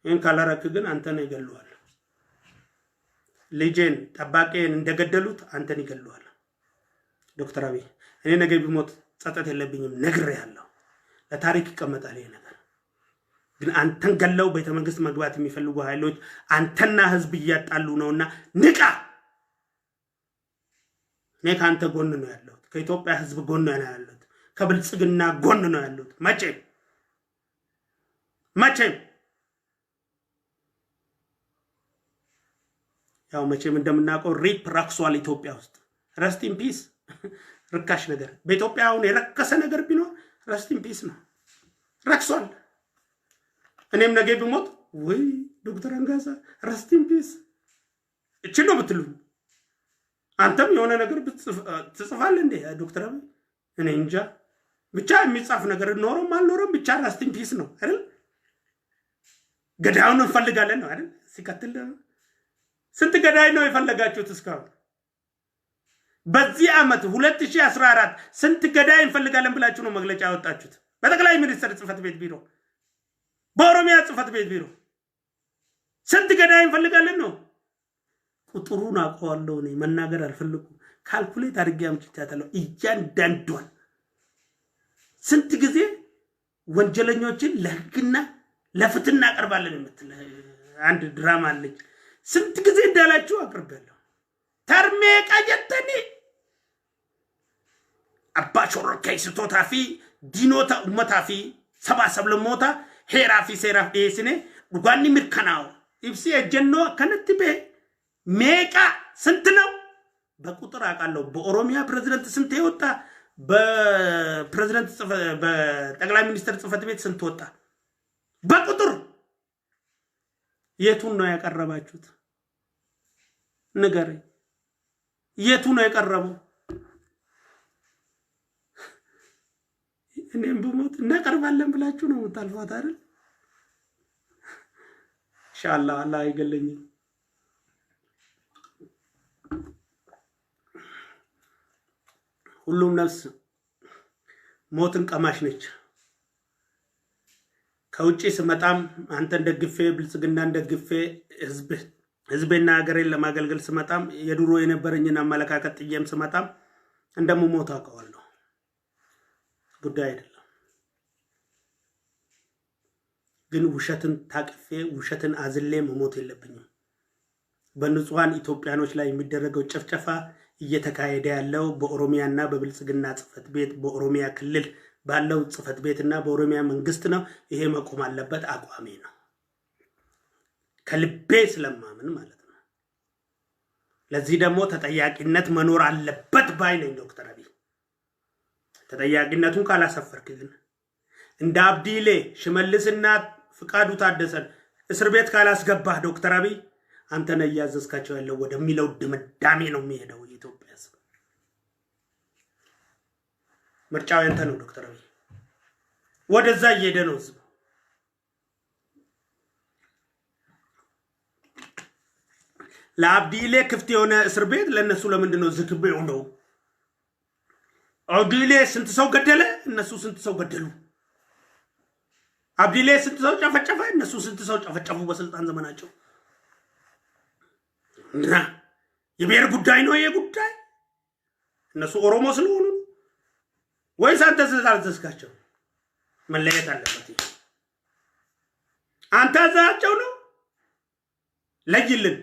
ይህን ካላረክ ግን አንተን ይገሉሃል። ልጄን ጠባቂን እንደገደሉት አንተን ይገሉሃል። ዶክተር አብይ እኔ ነገ ቢሞት ጸጸት የለብኝም፣ ነግሬሃለሁ። ለታሪክ ይቀመጣል ይሄ ነገር። ግን አንተን ገለው ቤተ መንግስት መግባት የሚፈልጉ ኃይሎች አንተና ህዝብ እያጣሉ ነውና ንቃ። እኔ ከአንተ ጎን ነው ያለሁት፣ ከኢትዮጵያ ህዝብ ጎን ነው ያለሁት፣ ከብልጽግና ጎን ነው ያለሁት። መቼም መቼም ያው መቼም እንደምናውቀው RIP ረክሷል ኢትዮጵያ ውስጥ። Rest in peace ርካሽ ነገር በኢትዮጵያ አሁን የረከሰ ነገር ቢኖር rest in peace ነው። ረክሷል። እኔም ነገ ብሞት ወይ ዶክተር አንጋሳ rest in peace እችን ነው ብትሉኝ። አንተም የሆነ ነገር ትጽፋለህ እንዴ ዶክተር አብይ? እኔ እንጃ፣ ብቻ የሚጻፍ ነገር ኖሮም አልኖረም ብቻ rest in peace ነው አይደል? ገዳዩን እንፈልጋለን ነው አይደል? ሲቀጥል ስንት ገዳይ ነው የፈለጋችሁት እስካሁን? በዚህ ዓመት 2014 ስንት ገዳይ እንፈልጋለን ብላችሁ ነው መግለጫ ያወጣችሁት? በጠቅላይ ሚኒስትር ጽህፈት ቤት ቢሮ፣ በኦሮሚያ ጽህፈት ቤት ቢሮ ስንት ገዳይ እንፈልጋለን ነው? ቁጥሩን አውቀዋለሁ እኔ፣ መናገር አልፈልኩም። Calculate አድርጌ አምጥቻታለሁ እያንዳንዷን። ስንት ጊዜ ወንጀለኞችን ለህግና ለፍትህ እናቀርባለን የምትል አንድ ድራማ አለች። ስንት ጊዜ እንዳላችሁ አቅርቤያለሁ። Tara meeqa jettanii abbaa shororkeessitootaa fi diinota uummataa fi sabaa sablammoota heeraa fi seeraaf dhiyeessine dhugaan ni mirkanaa'u. Ibsi ejjennoo akkanatti ba'e meeqa ስንት ነው? በቁጥር አውቃለሁ። በኦሮሚያ ፕሬዝደንት ስንት የወጣ፣ በፕሬዝደንት በጠቅላይ ሚኒስትር ጽህፈት ቤት ስንት ወጣ? በቁጥር የቱን ነው ያቀረባችሁት? ንገረኝ። የቱ ነው የቀረበው? እኔም ብሞት እናቀርባለን ብላችሁ ነው የምታልፏት አይደል? ኢንሻአላህ አላህ አይገለኝም። ሁሉም ነፍስ ሞትን ቀማሽ ነች። ከውጭ ስመጣም አንተን ደግፌ፣ ብልጽግናን ደግፌ፣ ህዝቤና ሀገሬን ለማገልገል ስመጣም፣ የድሮ የነበረኝን አመለካከት ጥዬም ስመጣም እንደምሞት አውቀዋለሁ። ጉዳይ አይደለም። ግን ውሸትን ታቅፌ ውሸትን አዝሌ መሞት የለብኝም። በንጹሐን ኢትዮጵያኖች ላይ የሚደረገው ጭፍጨፋ እየተካሄደ ያለው በኦሮሚያና በብልጽግና ጽህፈት ቤት፣ በኦሮሚያ ክልል ባለው ጽህፈት ቤት እና በኦሮሚያ መንግስት ነው። ይሄ መቆም አለበት። አቋሜ ነው። ከልቤ ስለማምን ማለት ነው። ለዚህ ደግሞ ተጠያቂነት መኖር አለበት ባይ ነኝ ዶክተር አብይ። ተጠያቂነቱን ካላሰፈርክ ግን፣ እንደ አብዲሌ፣ ሽመልስና ፍቃዱ ታደሰን እስር ቤት ካላስገባህ ዶክተር አብይ፣ አንተ ነህ እያዘዝካቸው ያለው ወደሚለው ድምዳሜ ነው የሚሄደው የኢትዮጵያ ሕዝብ። ምርጫው ያንተ ነው ዶክተር አብይ። ወደዛ እየሄደ ነው ህዝቡ። ለአብዲሌ ክፍት የሆነ እስር ቤት ለእነሱ ለምንድን ነው ዝግ የሆነው? አብዲሌ ስንት ሰው ገደለ? እነሱ ስንት ሰው ገደሉ? አብዲሌ ስንት ሰው ጨፈጨፈ? እነሱ ስንት ሰው ጨፈጨፉ በስልጣን ዘመናቸው? እና የብሔር ጉዳይ ነው ይሄ ጉዳይ? እነሱ ኦሮሞ ስለሆኑ ወይስ አንተ ስላዘዝካቸው? መለየት አለበት። አንተ አዘዛቸው ነው፣ ለይልን፣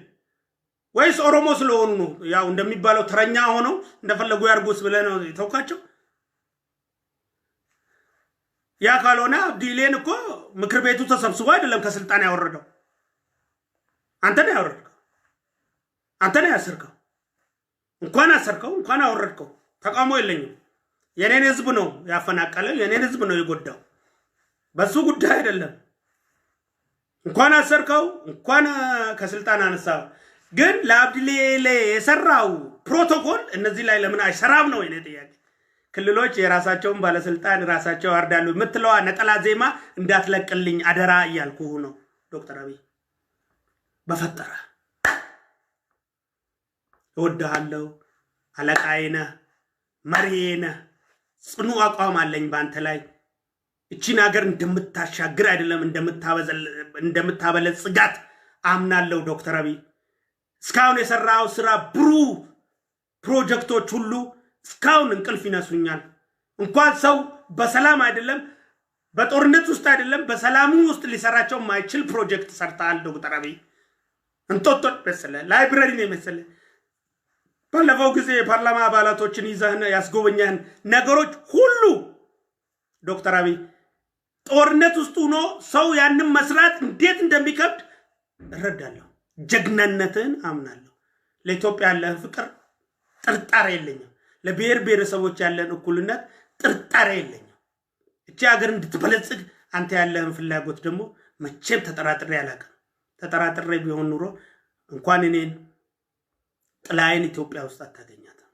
ወይስ ኦሮሞ ስለሆኑ ነው? ያው እንደሚባለው ተረኛ ሆነው እንደፈለጉ ያርጉስ ብለህ ነው የተውካቸው? ያ ካልሆነ አብዲሌን እኮ ምክር ቤቱ ተሰብስቦ አይደለም ከስልጣን ያወረደው። አንተ ነው ያወረድከው። አንተ ነው ያሰርከው። እንኳን አሰርከው እንኳን አወረድከው፣ ተቃውሞ የለኝም። የኔን ህዝብ ነው ያፈናቀለው፣ የኔን ህዝብ ነው የጎዳው። በሱ ጉዳይ አይደለም። እንኳን አሰርከው እንኳን ከስልጣን አነሳው። ግን ለአብዲሌ የሰራው ፕሮቶኮል እነዚህ ላይ ለምን አይሰራም ነው የኔ ጥያቄ። ክልሎች የራሳቸውን ባለስልጣን ራሳቸው ያወርዳሉ የምትለዋ ነጠላ ዜማ እንዳትለቅልኝ አደራ እያልኩ ነው ዶክተር አብይ። በፈጠረ እወድሃለሁ፣ አለቃዬ ነህ፣ መሪዬ ነህ። ጽኑ አቋም አለኝ በአንተ ላይ። እቺን ሀገር እንደምታሻግር አይደለም እንደምታበለጽጋት አምናለሁ ዶክተር አብይ። እስካሁን የሰራው ስራ ብሩህ ፕሮጀክቶች ሁሉ እስካሁን እንቅልፍ ይነሱኛል። እንኳን ሰው በሰላም አይደለም፣ በጦርነት ውስጥ አይደለም፣ በሰላሙ ውስጥ ሊሰራቸው የማይችል ፕሮጀክት ሰርተሃል ዶክተር አብይ። እንጦጦ መሰለ library ነው የመሰለ፣ ባለፈው ጊዜ የፓርላማ አባላቶችን ይዘህን ያስጎበኘህን ነገሮች ሁሉ ዶክተር አብይ፣ ጦርነት ውስጥ ሆኖ ሰው ያንን መስራት እንዴት እንደሚከብድ እረዳለሁ። ጀግናነትህን አምናለሁ። ለኢትዮጵያ ያለህን ፍቅር ጥርጣሬ የለኝም። ለብሔር ብሔረሰቦች ያለን እኩልነት ጥርጣሬ የለኝም። እቺ ሀገር እንድትበለጽግ አንተ ያለህን ፍላጎት ደግሞ መቼም ተጠራጥሬ አላውቅም። ተጠራጥሬ ቢሆን ኑሮ እንኳን እኔን ጥላዬን ኢትዮጵያ ውስጥ አታገኛትም።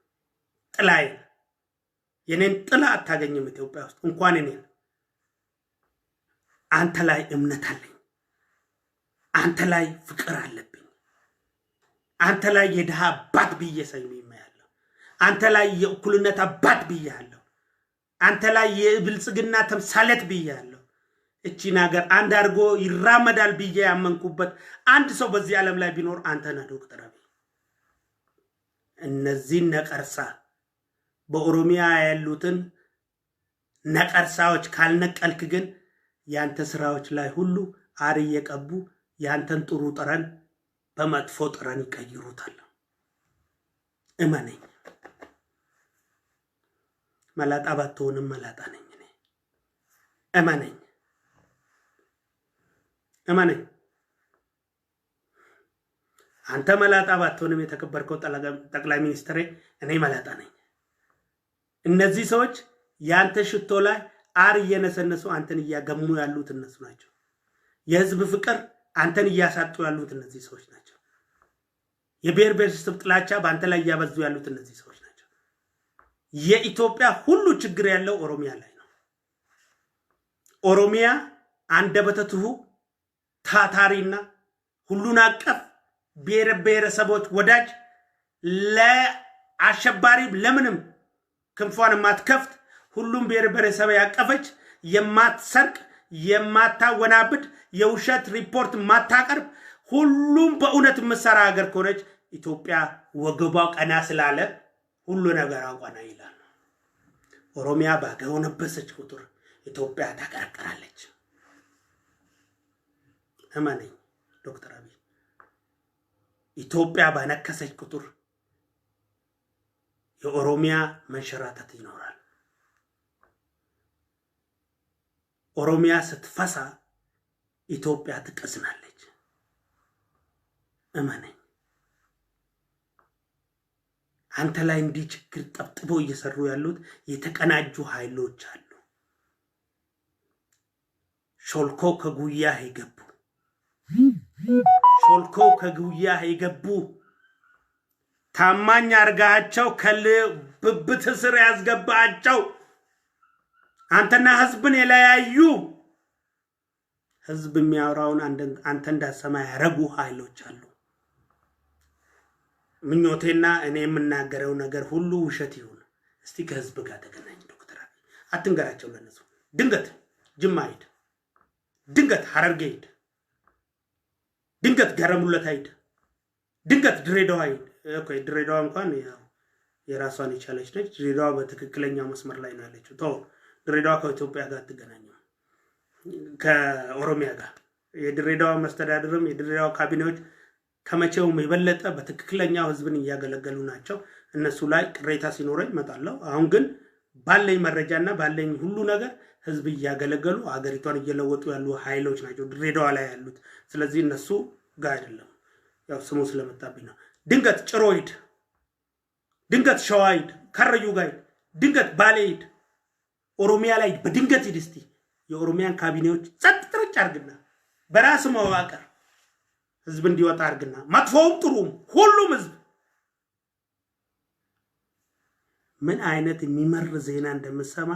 ጥላዬን፣ የኔን ጥላ አታገኝም ኢትዮጵያ ውስጥ፣ እንኳን እኔን። አንተ ላይ እምነት አለኝ። አንተ ላይ ፍቅር አለብኝ። አንተ ላይ የድሃ አባት ብዬ ሰይሜያለሁ። አንተ ላይ የእኩልነት አባት ብያለሁ። አንተ ላይ የብልጽግና ተምሳሌት ብያለሁ። እቺን ሀገር አንድ አድርጎ ይራመዳል ብዬ ያመንኩበት አንድ ሰው በዚህ ዓለም ላይ ቢኖር አንተ ነህ ዶክተር አብይ። እነዚህን ነቀርሳ፣ በኦሮሚያ ያሉትን ነቀርሳዎች ካልነቀልክ ግን ያንተ ስራዎች ላይ ሁሉ አር እየቀቡ ያንተን ጥሩ ጠረን በመጥፎ ጠረን ይቀይሩታል። እመነኝ። መላጣ ባትሆንም መላጣ ነኝ እኔ። እመነኝ፣ እመነኝ። አንተ መላጣ ባትሆንም የተከበርከው ጠቅላይ ሚኒስትሬ፣ እኔ መላጣ ነኝ። እነዚህ ሰዎች ያንተ ሽቶ ላይ አር እየነሰነሱ አንተን እያገሙ ያሉት እነሱ ናቸው። የህዝብ ፍቅር አንተን እያሳጡ ያሉት እነዚህ ሰዎች ናቸው። የብሔር ብሔረሰብ ጥላቻ በአንተ ላይ እያበዙ ያሉት እነዚህ ሰዎች ናቸው። የኢትዮጵያ ሁሉ ችግር ያለው ኦሮሚያ ላይ ነው። ኦሮሚያ አንደበተ ትሁ፣ ታታሪና ሁሉን አቀፍ ብሔር ብሔረሰቦች ወዳጅ፣ ለአሸባሪ ለምንም ክንፏን የማትከፍት፣ ሁሉም ብሔር ብሔረሰብ ያቀፈች፣ የማትሰርቅ፣ የማታወናብድ፣ የውሸት ሪፖርት የማታቀርብ፣ ሁሉም በእውነት የምትሰራ ሀገር ከሆነች ኢትዮጵያ ወገቧ ቀና ስላለ ሁሉ ነገር ቀና ይላል። ኦሮሚያ ባጎነበሰች ቁጥር ኢትዮጵያ ታቀረቅራለች። እመነኝ ዶክተር አብይ፣ ኢትዮጵያ ባነከሰች ቁጥር የኦሮሚያ መንሸራተት ይኖራል። ኦሮሚያ ስትፈሳ ኢትዮጵያ ትቀዝናለች። እመነኝ። አንተ ላይ እንዲህ ችግር ጠብጥበው እየሰሩ ያሉት የተቀናጁ ኃይሎች አሉ። ሾልኮ ከጉያህ የገቡ፣ ሾልኮ ከጉያህ የገቡ፣ ታማኝ አርጋቸው ከብብት ስር ያስገባቸው፣ አንተና ህዝብን የለያዩ፣ ህዝብ የሚያወራውን አንተ እንዳሰማ ያረጉ ኃይሎች አሉ። ምኞቴና እኔ የምናገረው ነገር ሁሉ ውሸት ይሁን። እስቲ ከህዝብ ጋር ተገናኝ ዶክተር አብይ። አትንገራቸው ለነሱ። ድንገት ጅማ ሂድ፣ ድንገት ሐረርጌ ሂድ፣ ድንገት ገረሙለታ ሂድ፣ ድንገት ድሬዳዋ ሂድ። Okay፣ ድሬዳዋ እንኳን ያው የራሷን የቻለች ነች። ድሬዳዋ በትክክለኛው መስመር ላይ ነው ያለችው። ተው፣ ድሬዳዋ ከኢትዮጵያ ጋር አትገናኝም፣ ከኦሮሚያ ጋር። የድሬዳዋ መስተዳድርም የድሬዳዋ ካቢኔዎች ከመቼውም የበለጠ በትክክለኛው ህዝብን እያገለገሉ ናቸው። እነሱ ላይ ቅሬታ ሲኖረኝ እመጣለሁ። አሁን ግን ባለኝ መረጃና ባለኝ ሁሉ ነገር ህዝብ እያገለገሉ ሀገሪቷን እየለወጡ ያሉ ኃይሎች ናቸው ድሬዳዋ ላይ ያሉት። ስለዚህ እነሱ ጋር አይደለም፣ ያው ስሙ ስለመጣብኝ ነው። ድንገት ጭሮ ሂድ፣ ድንገት ሸዋ ሂድ፣ ከረዩ ጋር ሂድ፣ ድንገት ባሌ ሂድ፣ ኦሮሚያ ላይ በድንገት ሂድ። እስቲ የኦሮሚያን ካቢኔዎች ጸጥ ረጭ አርግና በራስ መዋቅር ህዝብ እንዲወጣ አርግና መጥፎውም ጥሩም ሁሉም ህዝብ ምን አይነት የሚመር ዜና እንደምሰማ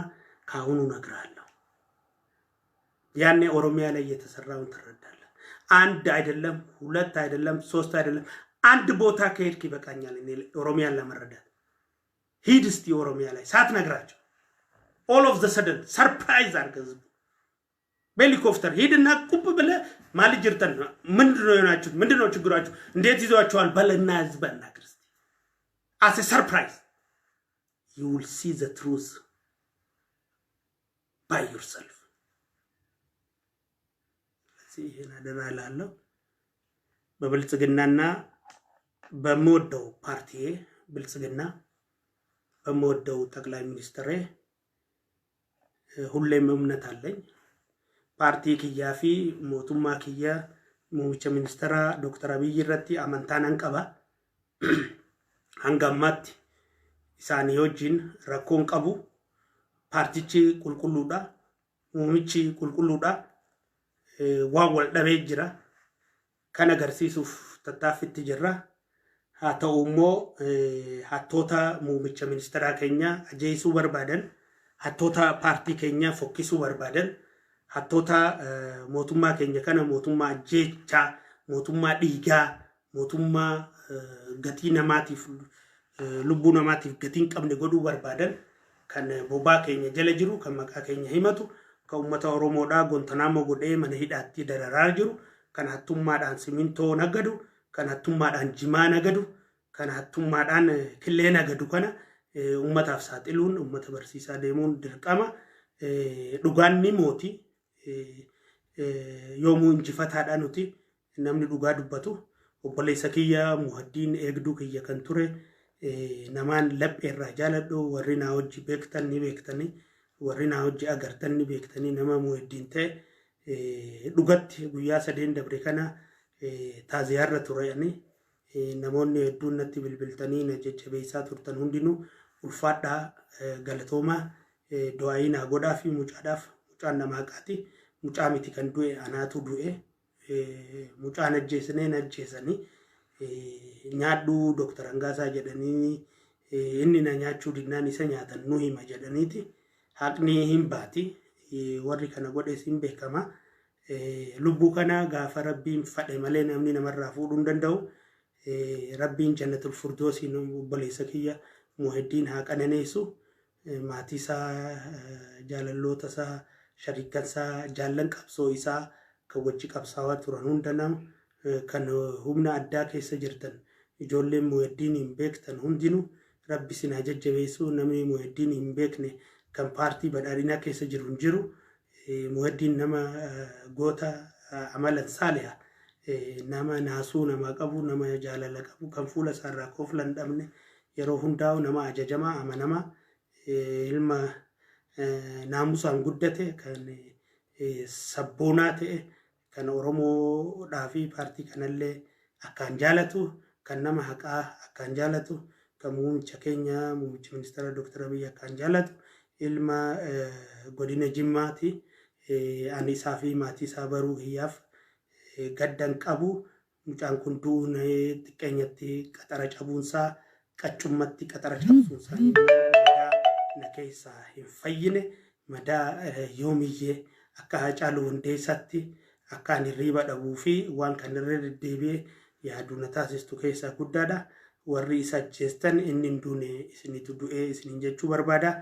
ከአሁኑ እነግርሃለሁ። ያኔ ኦሮሚያ ላይ እየተሰራውን ትረዳለህ። አንድ አይደለም፣ ሁለት አይደለም፣ ሶስት አይደለም፣ አንድ ቦታ ከሄድክ ይበቃኛል እኔ ኦሮሚያን ለመረዳት። ሂድ እስቲ ኦሮሚያ ላይ ሳትነግራቸው all of the sudden surprise አድርገህ ህዝቡ በሄሊኮፕተር ሂድና ቁብ ብለህ maal jirtan፣ ምንድን ነው የሆናችሁት? ምንድን ነው ችግራችሁ? እንዴት ይዟችኋል? በልና ህዝብ አናግር እስቲ as a surprise. You will see the truth by yourself። ስለዚህ ይህን አደራ እላለሁ። በብልጽግናና በምወደው ፓርቲዬ ብልጽግና፣ በምወደው ጠቅላይ ሚኒስትሬ ሁሌም እምነት አለኝ። Paartii kiyyaa fi mootummaa kiyya muummicha ministeera Dooktar Abiyyi irratti amantaa nan qaba. Hanga ammaatti isaanii wajjin rakkoon qabu. Paartichi qulqulluudha. Muummichi qulqulluudha. Waan wal dhabee jira. Kan agarsiisuuf tattaaffitti jirra. Haa ta'u immoo hattoota muummicha ministeeraa keenya ajjeesuu barbaadan, hattoota paartii keenya fokkisuu barbaadan, hattoota mootummaa keenya kana mootummaa ajjeechaa, mootummaa dhiigaa, mootummaa gatii namaatiif, lubbuu namaatiif gatii hin qabne godhuu barbaadan, kan bobaa keenya jala jiru, kan maqaa keenya himatu, kan uummata Oromoodhaa Gontanaamo godhee mana hidhaatti dararaa jiru, kan hattummaadhaan simintoo nagadu, kan hattummaadhaan jimaa nagadu, kan hattummaadhaan killee nagadu kana uummataaf saaxiluun, uummata barsiisaa deemuun dirqama. Dhugaan ni mooti. Yoomuu injifataadha nuti, namni dhugaa dubbatu. Obboleessa kiyya Muhaddiin, eegduu kiyya kan ture, namaan lapheerraa jaaladhu, warri naa hojii beektan ni beektanii, warri naa hojii agartan ni beektanii, nama Muhaddiin ta'e dhugatti guyyaa 3 dabre kana taaziyaarra turani. Namoonni hedduun natti bilbiltanii na jajjabeessaa turtan hundinuu ulfaadhaa, galatoomaa. Du'aayii naa godhaa fi mucaadhaaf. Mucaan nama haqaati. Mucaa miti kan du'e, anaatu du'e. Mucaan ajjeesnee ajjeesanii nyaadhuu Dooktar Hangaasaa jedhanii, inni na nyaachuu dinnaan isa nyaatan nu hima jedhaniiti. Haqni hin baati. Warri kana godhes hin beekama. Lubbuu kana gaafa Rabbiin fadhe malee namni namarraa fuudhuu hin danda'u. Rabbiin jannatul furdoosiin obboleessa kiyya Muheddiin haa qananeessu. Maatii isaa, jaalalloota isaa, shariikan isaa, jaallan qabsoo isaa kan wajji qabsaawaa turan hunda, nama kan humna addaa keessa jirtan, ijoolleen Muheddiin hin beektan hundinuu Rabbi isin haa jajjabeessu. Namni Muheddiin hin beekne kan paartii badhaadhinaa keessa jiru hin jiru. Muheddiin nama goota, amalan saaliha, nama naasuu namaa qabu, nama jaalala qabu, kan fuula isaarraa kofla hin dhabne, yeroo hundaa'u nama ajajamaa, amanamaa, ilma naamusaan guddate, kan sabboonaa ta'e, kan Oromoodhaa fi paartii kanallee akkaan jaalatu, kan nama haqaa akkaan jaalatu, kan muummicha keenya, muummicha ministeera Dr. Abiy akkaan jaalatu, ilma godina Jimmaati. Ani isaa fi maatii isaa baruu kiyyaaf gaddan qabu. Mucaan kun du'uun, xiqqeenyatti qaxara cabuunsaa, qaccummatti qaxara cabsuunsaa madaa na keessaa hin fayyine, madaa yoomiyyee akka Haacaaluu Hundeessaatti akka ani hirriiba dhabuu fi waan kan irra deddeebi'ee yaadu na taasistu keessaa guddaadha. Warri isa ajjeestan inni hin duune, isinitu du'ee isiniin jechuu barbaada.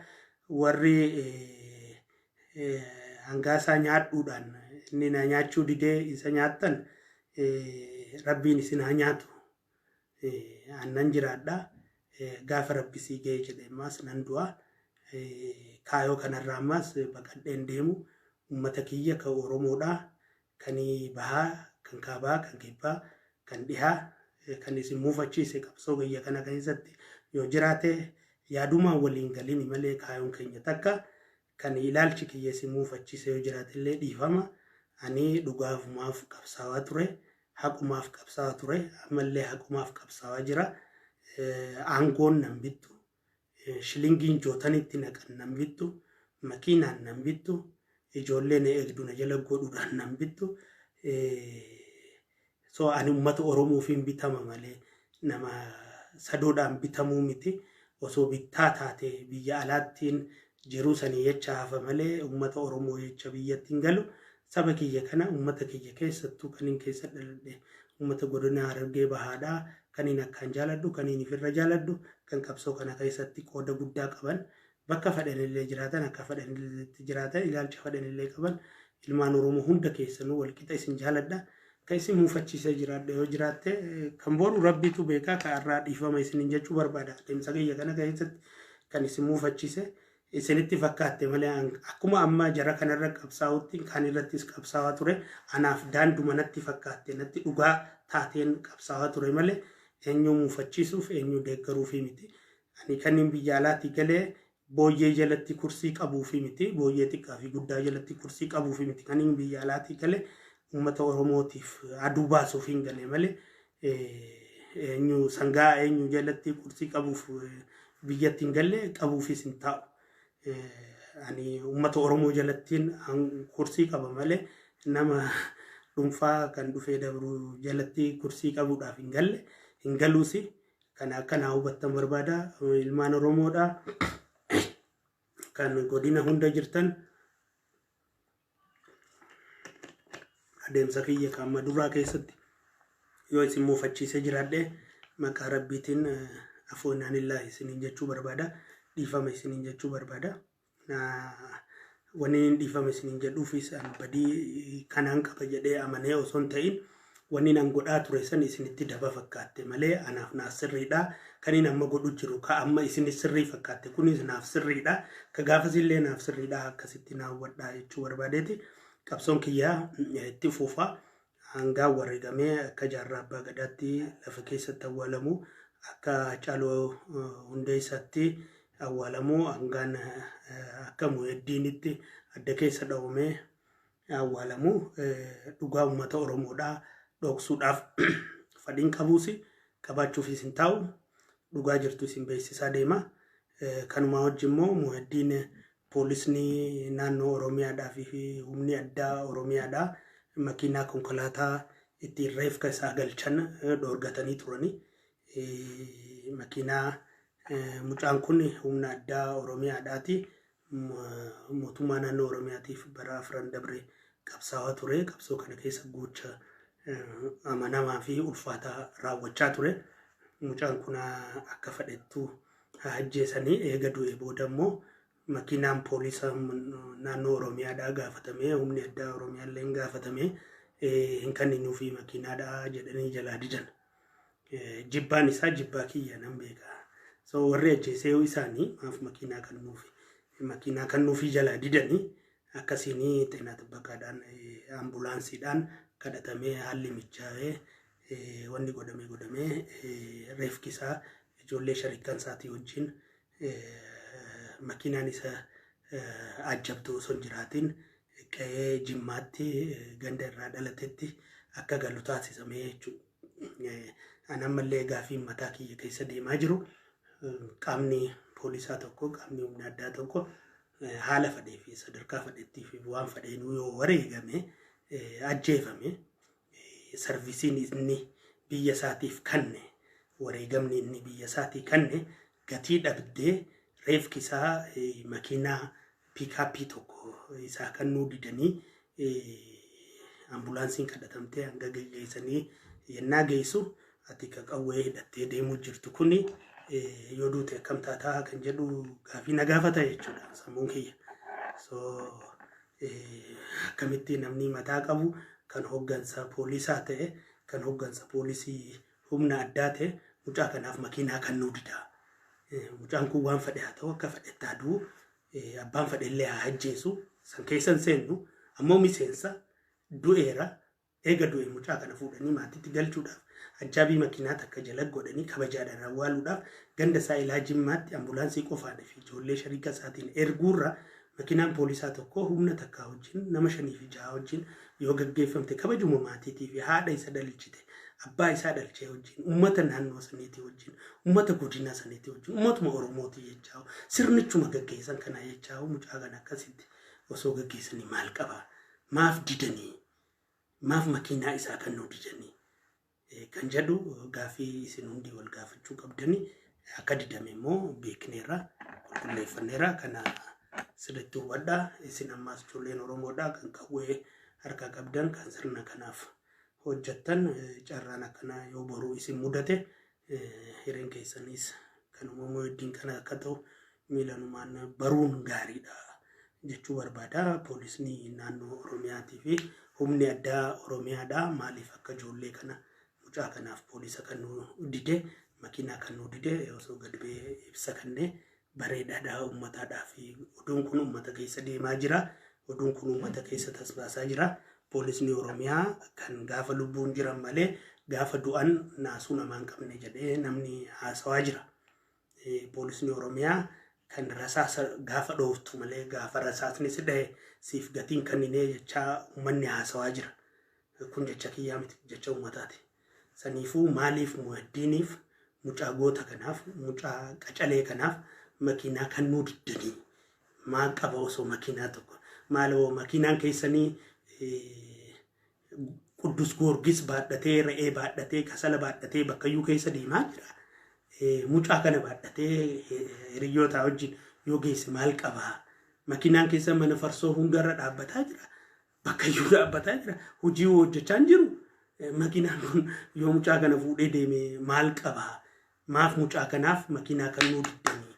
Warri hangaasaa nyaadhuudhaan inni na nyaachuu didee isa nyaattan, Rabbiin isin haa nyaatu. Annan jiraadha. Gaafa Rabbi sii ga'e jedhe ammaas nan du'a. Kaayoo kanarraa ammaas baqadheen deemu. Uummata kiyya kan Oromoodhaa, kan bahaa, kan kaabaa, kan kibbaa, kan dhihaa, kan isin muufachiise qabsoo kiyya kana keessatti yoo jiraate, yaadumaan waliin galini malee kaayoon keenya takka, kan ilaalchi kiyya isin muufachiise yoo jiraate illee dhiifama. Ani dhugaafumaaf qabsaawaa ture. Haqumaaf qabsaawaa ture. Ammallee haqumaaf qabsaawaa jira. Aangoon nan bittu. Shilingiin jootanitti naqan nan bittu. Makiinaan nan bittu. Ijoollee na eegdu na jala godhuudhaan nan bittu. So ani uummata Oromoofiin bitama malee nama sadoodhaan bitamuu miti. Osoo bittaa taate biyya alaattiin jiruu sanii jecha hafa malee uummata Oromoo jecha biyyatti hin galu. Saba kiyya kana, uummata kiyya, keessattuu kanin keessa dhaladhe uummata godina Harargee Bahaadhaa, kaniin akkaan jaaladhu, kaniin ifirra jaaladhu, kan qabsoo kana keessatti qooda guddaa qaban, bakka fedhanillee jiraatan, akka fedhanillee jiraatan, ilaalcha fedhanillee qaban, ilmaan Oromoo hunda keessanuu walqixa isin jaaladha. Kan isin muufachiisee jiraadha yoo jiraatte, kan boru Rabbiitu beekaa, kan irraa dhiifama isinin jechuu barbaada. Adeemsa kiyya kana keessatti kan isin muufachiise isinitti fakkaatte malee, akkuma amma jara kanarra qabsaa'utti kan irrattis qabsaa'aa ture. Anaaf daanduma natti fakkaatte, natti dhugaa taateen qabsaa'aa ture malee eenyu muufachiisuuf, eenyu deeggaruufi miti. Ani kanin biyya alaatii galee booyyee jalatti kursii qabuufi miti. Booyyee xiqqaa fi guddaa jalatti kursii qabuufi miti. Kanin biyya alaatii galee uummata Oromootiif aduu baasuuf hin galee malee eenyu sangaa eenyu jalatti kursii qabuuf biyyatti hin galle, qabuufis hin taa'u. Ani uummata Oromoo jalattiin kursii qaba malee Nama dhuunfaa kan dhufee dabru jalatti kursii qabuudhaaf hin galle, hin galuusi. Kana akkanaa hubattan barbaada. Ilmaan Oromoodha. Kan godina hunda jirtan, adeemsa kiyya kan amma duraa keessatti yoo isin muufachiisee jiraadhe, maqaa Rabbiitiin afoonaan isiniin jechuu barbaada. Dhiifama isiniin jechuu barbaada. Wanni inni dhiifama isiniin jedhuufis an badii kanaan qaba jedhee amanee osoo hin ta'in, wanni nan godhaa ture san isinitti daba fakkaatte malee anaaf naaf sirriidha. Kan inni amma godhu jiru ka amma isinis sirrii fakkaatte kunis naaf sirriidha. Ka gaafasillee naaf sirriidha, akkasitti naa hubadhaa jechuu barbaadeeti. Qabsoon kiyyaa itti fufa. Hangaan wareegamee akka Jaarraa Abbaa Gadaatti lafa keessatti awwaalamu, akka Hacaaluu Hundeessaatti awwaalamu, hangaan akka Muheddiinitti adda keessa dhawamee awwaalamu, dhugaa uummata Oromoodhaa dhoksuudhaaf fadhiin qabuus qabaachuufis hin taa'u, dhugaa jirtu isin beeksisaa deema. Kanumaa wajjin immoo Muheddiin, poolisni naannoo Oromiyaadhaa fi humni addaa Oromiyaadhaa makiinaa konkolaataa ittiin reefka isaa galchan dhoorgatanii turani. Makiinaa mucaan kun humna addaa Oromiyaadhaati. Mootummaa naannoo Oromiyaatiif bara 4 dabre qabsaa'aa ture. Qabsoo kana keessa gocha amanamaa fi ulfaataa raawwachaa ture. Mucaan kun akka fedhettu haa ajjeesanii, eega du'e booda immoo makiinaan poolisa naannoo Oromiyaadhaa gaafatamee, humni addaa Oromiyaallee hin gaafatamee, hin kenninuufi makiinaadhaa jedhanii jalaa didan. Jibbaan isaa jibbaa kiyya nan beeka. So warri ajjeesee isaanii maaf makiinaa kennuufi jalaa didanii? Akkasiin xeenaa xibbaqaadhaan, ambulaansiidhaan kadhatamee, haalli mijaa'ee, wanni godhamee godhamee, reefki isaa ijoollee sharikan isaatii wajjin makiinaan isa ajjabdu osoo hin jiraatin qe'ee Jimmaatti ganda irraa dhalatetti akka galu taasisamee jechuudha. Ani ammallee gaafiin mataa kiyya keessa deemaa jiru, qaamni poolisaa tokko, qaamni humna addaa tokko haala fedhee fi sadarkaa fedhettii fi waan fedheenuu yoo wareegame, ajjeefame, serviceiin inni biyya isaatiif kanne, wareegamni inni biyya isaatii kanne gatii dhabdee reefki isaa makiinaa pickupii tokko isaa kennuu didanii, ambulaansiin kadhatamtee hanga geessanii yennaa geessu, ati ka qawwee hidhattee deemuu jirtu kuni yoo duute akkam taataa kan jedhu gaafii na gaafata jechuudha sammuun kiyya. So akkamitti namni mataa qabu, kan hoggansa poolisaa ta'e, kan hoggansa poolisii humna addaa ta'e, mucaa kanaaf makiinaa kennuu didaa? Mucaan kun waan fedhe haa ta'u, akka fedhetti haa du'u, abbaan fedhe illee haa ajjeesu, san keessa hin seennu, ammoo miseensa du'eera. Eega du'e mucaa kana fuudhanii maatiitti galchuudhaaf, ajjaabii makiinaa takka jala godhanii kabajaadhaan awwaaluudhaaf ganda isaa ilaa Jimmaatti ambulaansii qofaadhaa fi ijoollee shariika isaatiin erguurra, makiinaan poolisaa tokko humna takkaa wajjin, nama shanii fi jaha wajjin yoo gaggeeffamte, kabajuma maatiitii fi haadha isa dhalchite, abbaa isaa dhalchee wajjin, ummata naannoo saniitii wajjin, ummata godina saniitii wajjin, ummatuma Oromootii jechaa, sirnichuma gaggeessan kana jechaa, mucaa kana akkasitti osoo gaggeessanii maal qaba? Maaf didanii? Maaf makiinaa isaa kennuu didanii kan jedhu gaafii isin hundi wal gaafachuu qabdanii. Akka didame immoo beekneerra, qulqulleeffanneerra. Kana sirriitti hubadhaa. Isin ammaas ijoolleen Oromoodha kan qawwee harkaa qabdan, kan sirna kanaaf hojjettan, carraan akkanaa yoo boruu isin mudate, hireen keessanis kan uumamu heddiin kana akka ta'u miilanumaan baruun gaariidha jechuu barbaada. Poolisni naannoo Oromiyaatii fi humni addaa Oromiyaadha maaliif akka ijoollee kana, mucaa kanaaf poolisa kan nu dide, makiinaa kan nu dide, osoo gad ba'ee ibsa kennee bareedaadha uummataadhaa fi oduun kun uummata keessa deemaa jira. Oduun kun uummata keessa tasbaasaa jira. Poolisni Oromiyaa kan gaafa lubbuun jiran malee gaafa du'an naasuu namaa hin qabne jedhee namni haasawaa jira. Poolisni Oromiyaa kan rasaasa gaafa dhooftu malee gaafa rasaasni si dhahe siif gatiin kenninee jechaa uummanni haasawaa jira. Kun jecha kiyyaa miti, jecha uummataati. Saniifuu maaliif Muhaddiiniif, mucaa goota kanaaf, mucaa qacalee kanaaf makiinaa kennuu diddanii? Maal qaba osoo makiinaa tokko, maaloo makiinaan keessanii Quddus Goorgis baadhatee, re'ee baadhatee, kasala baadhatee bakkayyuu keessa deemaa jira. Mucaa kana baadhatee hiriyoota wajjin yoo geesse maal qabaa? Makiinaan keessa mana farsoo hundarra dhaabbataa jira. Bakkayyuu dhaabbataa jira. Hojii hojjechaa hin jiru. Makiinaan kun yoo mucaa kana fuudhee deeme maal qabaa? Maaf mucaa kanaaf makiinaa kennuu diddanii?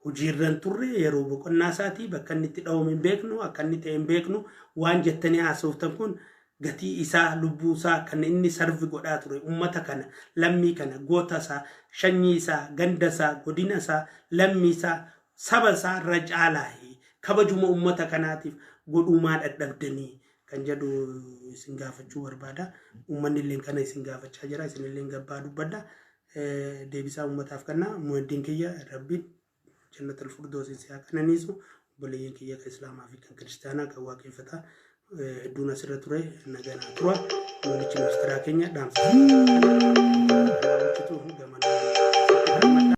Hojiirra hin turre, yeroo boqonnaa isaatii, bakka inni itti dhawame hin beeknu, akka inni ta'e hin beeknu. Waan jettanii haasoftan kun gatii isaa, lubbuu isaa kan inni serve godhaa ture ummata kana, lammii kana, goota isaa, shanyii isaa, ganda isaa, godina isaa, lammii isaa, saba isaa irra caalaa kabajuma ummata kanaatiif godhuumaa dadhabdanii kan jedhu isin gaafachuu barbaada. Uummanni illee kana isin gaafachaa jira. Isin illee gabbaa dubbadha. Deebisaa uummataaf kenna. Muwaddiin kiyya, Rabbiin jannatul furdoosiin si haa qananiisu. Obboleeyyan kiyya kan Islaamaa fi kan Kiristaanaa, kan Waaqeffataa hedduun asirra ture, naganaa tura. Muummichi ministeeraa keenya dhaamsa kana gamanaa.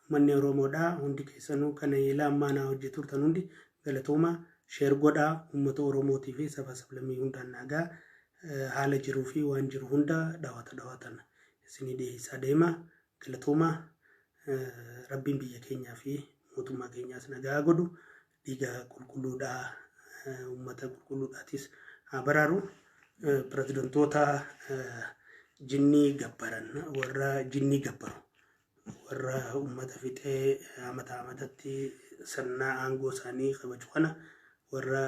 Uummanni Oromoodhaa hundi keessanuu kana yeelaa ammaa naa hojii turtan hundi galatooma. Share godhaa, uummata Oromootii fi saba sablammii hundaan nagaa haala jiruu fi waan jiru hunda dhawata dhawatan isinii dhiyeessaa deema. Galatooma. Rabbiin biyya keenyaa fi mootummaa keenyaas nagaa godhu, dhiiga qulqulluudhaa uummata qulqulluudhaatis haa baraaru. Pirezidantoota jinnii gabbaran, warra jinnii gabbaru, warra uummata fixee amata amatatti sirna aangoo isaanii kabaju kana warra